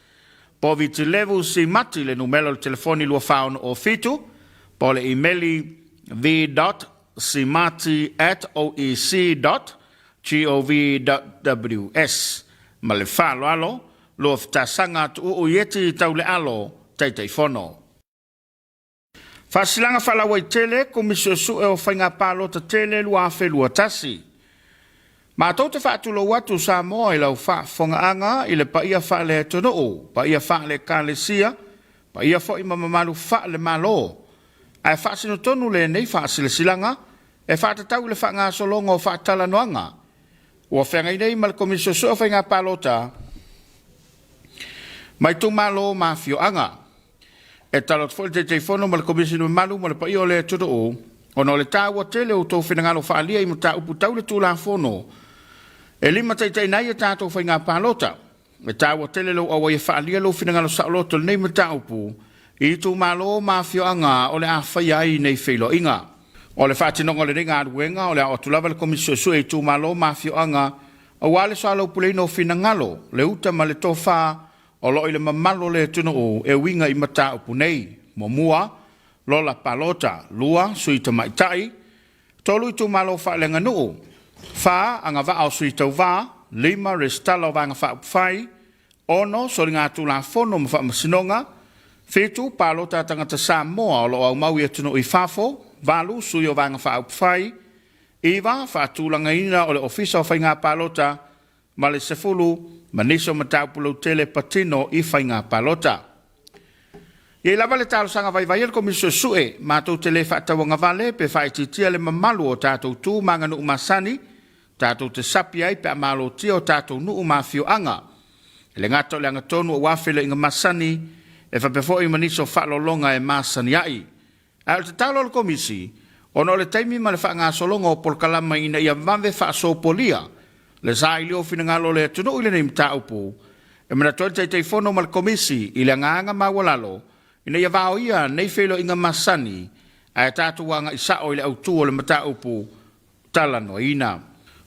po o Vitilevu Simati i le numera o le telefoni 2407 po o le imeli v.simati at oec.gov.ws. Ma le faaaloalo, Luafitasaga Tuuu Ieti Taulealo, Taitaifono. Faasilaga Faalauaitele, Komisi Suesue o Faiga Palota Tele 2021. Matou te faatulou atu Samoa i lau faafofogaaga i le paia faale-atunuu, paia faale-ekalesia, paia foi ma mamalu faale-Malo. Ae faasino tonu lenei faasilasilaga e faatatau i le faagasologa o faatalanoaga ua feagai nei ma le Komisi Suesue o Faiga Palota ma itumalo ma afioaga. E tatalo atu foi le Taitaifono ma le Komisi mamalu ma le paia o le atunuu, ona o le taua tele o outou finagalo faaalia i mataupu tau le Tulafono e limataitaiina ai a tatou faiga palota. E taua tele lou auai e faaalia lou finagalo saoloto i lenei mataupu i itumalo ma afioaga o le a faia ai nei feiloaiga. O le faatinoga o lenei galuega, o le a oo atu lava le Komisi Suesue i itumalo ma afioaga aua le soalaupuleina o finagalo, le uta ma le tofa O lo o i le mamalu o le atunuu e uiga i mataupu nei, muamua, lola palota, lua, sui tamaitai, tolu itumalo faaleaganuu, fa, agavaa o sui tauva, lima, resitala o Vaega Faaupufai, ono, soligatulafono ma faamasinoga, fitu, palota a tagata Samoa o lo o aumau i atunuu i fafo, valu, sui o Vaega Faaupufai, iva, faatulagaina o le Ofisa o Faiga Palota, ma le 10 ma nisi o mataupu lautele patino i faiga palota. E i ai lava le talosaga vaivai a le Komisi Suesue, matou te le faatauagavale pe faaitiitia le mamalu o tatou tu ma aganuu masani tatou te sapi ai pe a malotia o tatou nuu ma afioaga. E le gata o le agatonu aua feiloaiga masani, e faapea foi ma nisi o faaaloaloga e masani ai. Ae o le tatalo a le Komisi, ona o le taimi ma le faagasologa o polokalama ina ia vave faasopolia le saili o finagalo o le atunuu i lenei mataupu, e manatu ai le Taitaifono ma le Komisi i le agaga maualalo ina ia vaoia nei feiloaiga masani ae tatou agai sao i le autu o le mataupu talanoaina.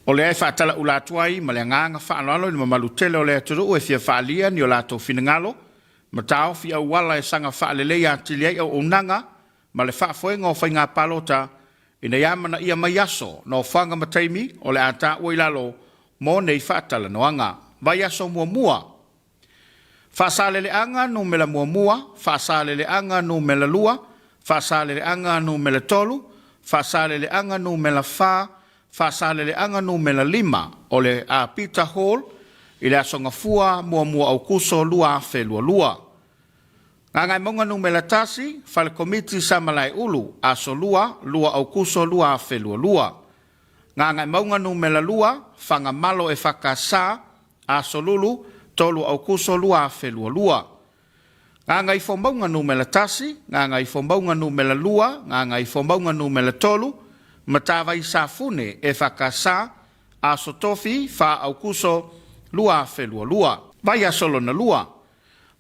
O lea e faatalaula atu ai ma le agaga faaaloalo i le mamalu tele o le atunuu e fia faaalia ni o latou finagalo ma taofi auala e saga faaleleia atili ai auaunaga ma le faafoega o faiga palota ina ia amanaia mai aso, nofoaga ma taimi o le a taua i lalo mo nei faatalanoaga. Vaiaso muamua. Faasaleleaga numera muamua, Faasaleleaga numera lua, Faasaleleaga numera tolu, Faasaleleaga numera fa, Faasaleleaga numera lima o le a Peter Hall i le Aso Gafua muamua Aukuso 2022. Gagaemauga Numera 1, Fale Komiti Samalaeulu, Aso Lua, 2 Aokuso 2022. Gagaemauga Numera 2, Fagamalo EFKS, Aso Lulu, 3 Aokuso 2022. Gagaifomauga Numera 1, Gagaifomauga Numera 2, Gagaifomauga Numera 3, Matavai Safune EFKS, Aso Tofi, 4 Aokuso 2022. Vaiaso lona lua,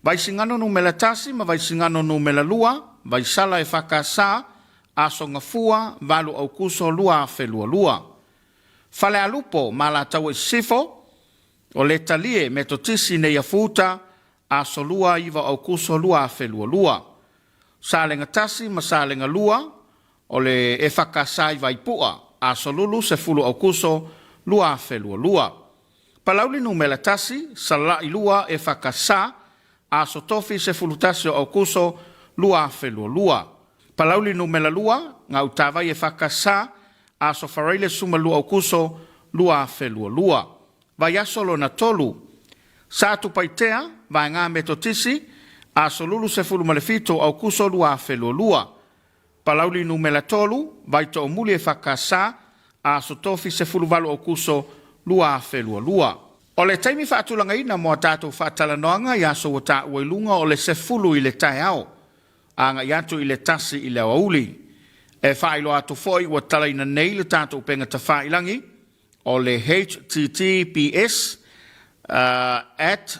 Vaisigano Numera 1 ma Vaisigano Numera 2, Vaisala EFKS, Aso Gafua, 8 Aokuso 2022. Falealupo ma Alataua i Sisifo, o le Talie Metotisi Neiafu-uta, Aso 2, 9 Aokuso 2022. Salega 1 ma Salega 2, o le EFKS i Vaipu'a, Aso Lulu, 10 Aokuso 2022. Palauli Numera 1, Sala'i 2 EFKS, Aso Tofi 11 o Aokuso 2022. Palauli Numera 2, Gautavai EFKS, Aso Faraile 12 Aokuso 2022. Vaiaso lona tolu, Satupaitea, Vaega Metotisi, Aso Lulu 17 o Aokuso 2022. Palauli Numera 3, Vaitoomuli EFKS, Aso Tofi 18 Aokuso 2022. O le taimi faatulagaina mo a tatou faatalanoaga i aso ua taua i luga o le 10 i le taeao agai atu i le 1 i le aoauli. E faailoa atu foi ua talaina nei le tatou upega tafailangi o le https at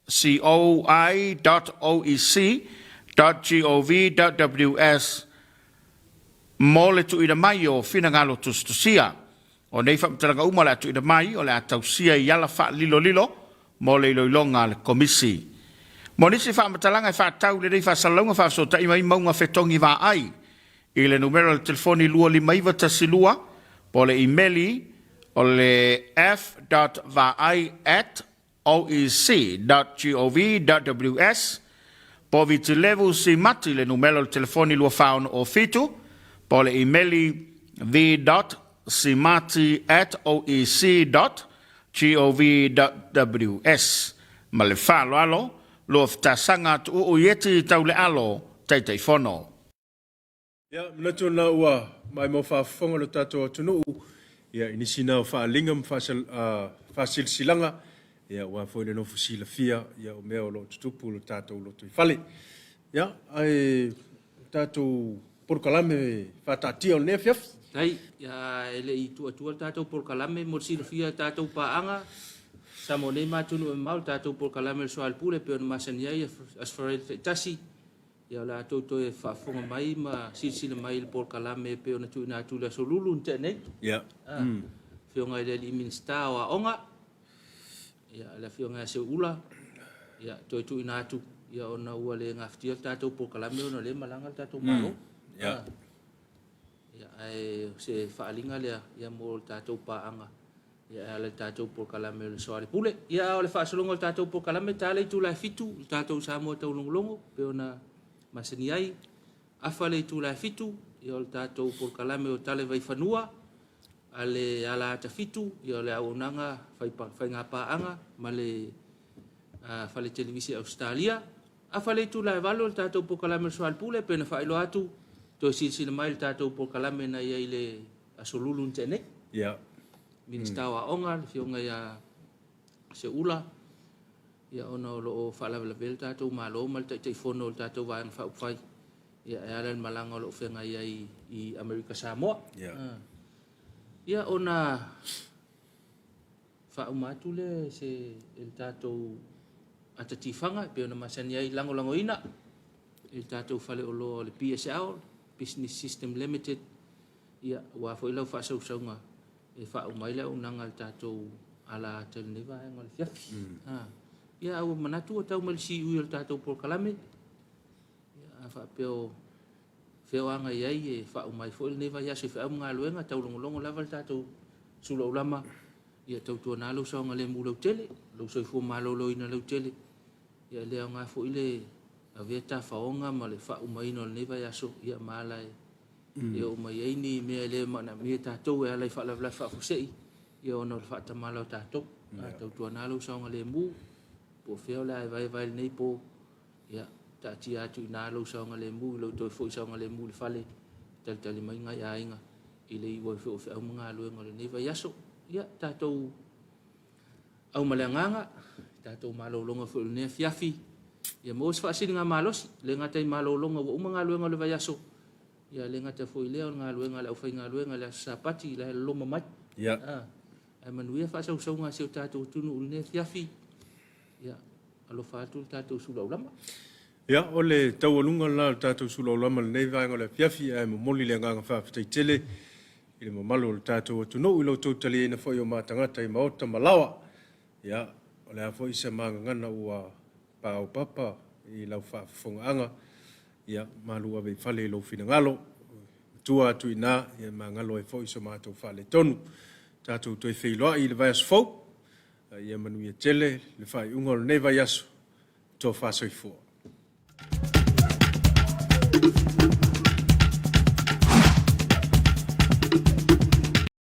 coi.oec.gov.ws mo le tuuina mai o finagalo tusitusia. O nei faamatalaga uma o le a tuuina mai o le a tausia i ala faalilolilo mo le iloiloga a le Komisi. Mo nisi faamatalaga e faatatau i lenei faasalalauga faafesootai mai mauga fetogi vaai i le numera o le telefoni 25912 po o le imeli o le f.vaai at oec.gov.ws po o Vitilevu Simati i le numera o le telefoni 2407 po o le imeli v.simati at oec.gov.ws. Ma le faaaloalo, Luafitasaga Tuuu Ieti Taulealo, Taitaifono. Ia, manatu ona ua maimoa faafofoga lo tatou atunuu, ia, i nisi na o faaaliga ma faasilasilaga, ia, aua foi le nofo silafia, ia, o mea o lo o tutupu i lo tatou lotoifale. Ia, ae o tatou polokalame faataatia o lenei afiafi. Tai, ia, e le i tuu atua le tatou polokalame mo le silafia e tatou paaga, Samoa nei ma atunuu e mamao, le tatou polokalame o le Soalepule e pei ona masani ai Aso Faraile taitasi, Ia o le a tou toe faafofoga mai ma silasila mai i le polokalame e pei ona tuuina atu i le Aso Lulu na tea nei. Ia. Ah, Afioga i le Alii Minisita o Aoga, ia, le Afioga ia Seuula, ia, toe tuuina atu, ia, ona ua le gafatia le tatou polokalame ona o lea e malaga le tatou Malo. Ia. Ah, ia, ae o se faaaliga lea, ia, mo le tatou paaga. Ia e ala i le tatou polokalame o le Soalepule. Ia a o le faasologa o le tatou polokalame, ta le itula e 7, le tatou Samoa Taulogologo, pei ona masani ai. Afa le itula e 7, ia o le tatou polokalame o Tale Vaifanua, a le ala ata 7, ia o le auaunaga faiga paaga ma le Fale Televise Ausetalia. Afa le itula e 8 o le tatou polokalame o le Soalepule, pei ona faailoa atu, toe silasila mai i le tatou polokalame na i ai i le Aso Lulu na tea nei. Ia. Minisita o Aoga, le Afioga ia Seuula, ia ona o lo o faalavelavea le tatou Malo ma le Taitaifono o le tatou Vaega Faaupufai, ia e ala i le malaga o lo o feagai ai i Amerika Samoa. Ia. Ia ona faauma atu lea se i le tatou ata tifaga e pei ona masani ai lagolagoina i le tatou faleoloa o le PSL, Business System Limited, Ia, aua foi lau faasausauga e faauma ai le auaunaga a le tatou ala ata i lenei vaega o le afiafi. Mm. Ia, a ua manatu ua tau mai le siui o le tatou polokalame. Ia, a faapea o fea o agai ai e faauma ai foi lenei vaiaso i feau ma galuega, taulogologo lava le tatou sulaulama, ia tautuana lou saogalemu lautele, lou soifua maloloina lautele. Ia, e le aoga foi le avea tafaoga ma le faaumaina o lenei vaiaso, ia ma ala e e oo mai ai ni mea e le manaomia e tatou e ala i faalavelave faafuasei, ia ona o le faatamala o tatou. A tautuana lou saogalemu, po o fea o le a e vaevae i lenei po, ia Taatia atu i ina lou saogalemu i lou toe foi saogalemu i le fale, talitali mai nai aiga i le iu ai foi o feau ma galuega o lenei vaiaso. Ia, tatou au ma le agaga, tatou malologa foi o lenei afiafi, ia maua se faasiligamalosi, e le gata i malologa ua uma galuega o le vaiaso, ia le gata foi i lea o le galuega a le aufaigaluega i le aso Sapati la e loloma mai. Ia. Ah, ae manuia faasausauga a si o tatou atunuu i lenei afiafi. Ia, alofa atu le tatou sulaulama. Ia, o le taualuga lena o le tatou sulaulama i lenei vaega o le afiafi, ae momoli le agaga faafetai tele i le mamalu o le tatou atunuu i lo outou taliaina foi o ma tagata i maota ma laoa. Ia, o le a foi se magagana ua paopapa i lau faafofogaaga, ia, malu ave i fale i lou finagalo. Matua atu i ina, ia magalo ai foi so matou faaletonu. Tatou toe feiloai i le vaiaso fou, a ia manuia tele le faaiuga o lenei vaiaso. Tofa soifua.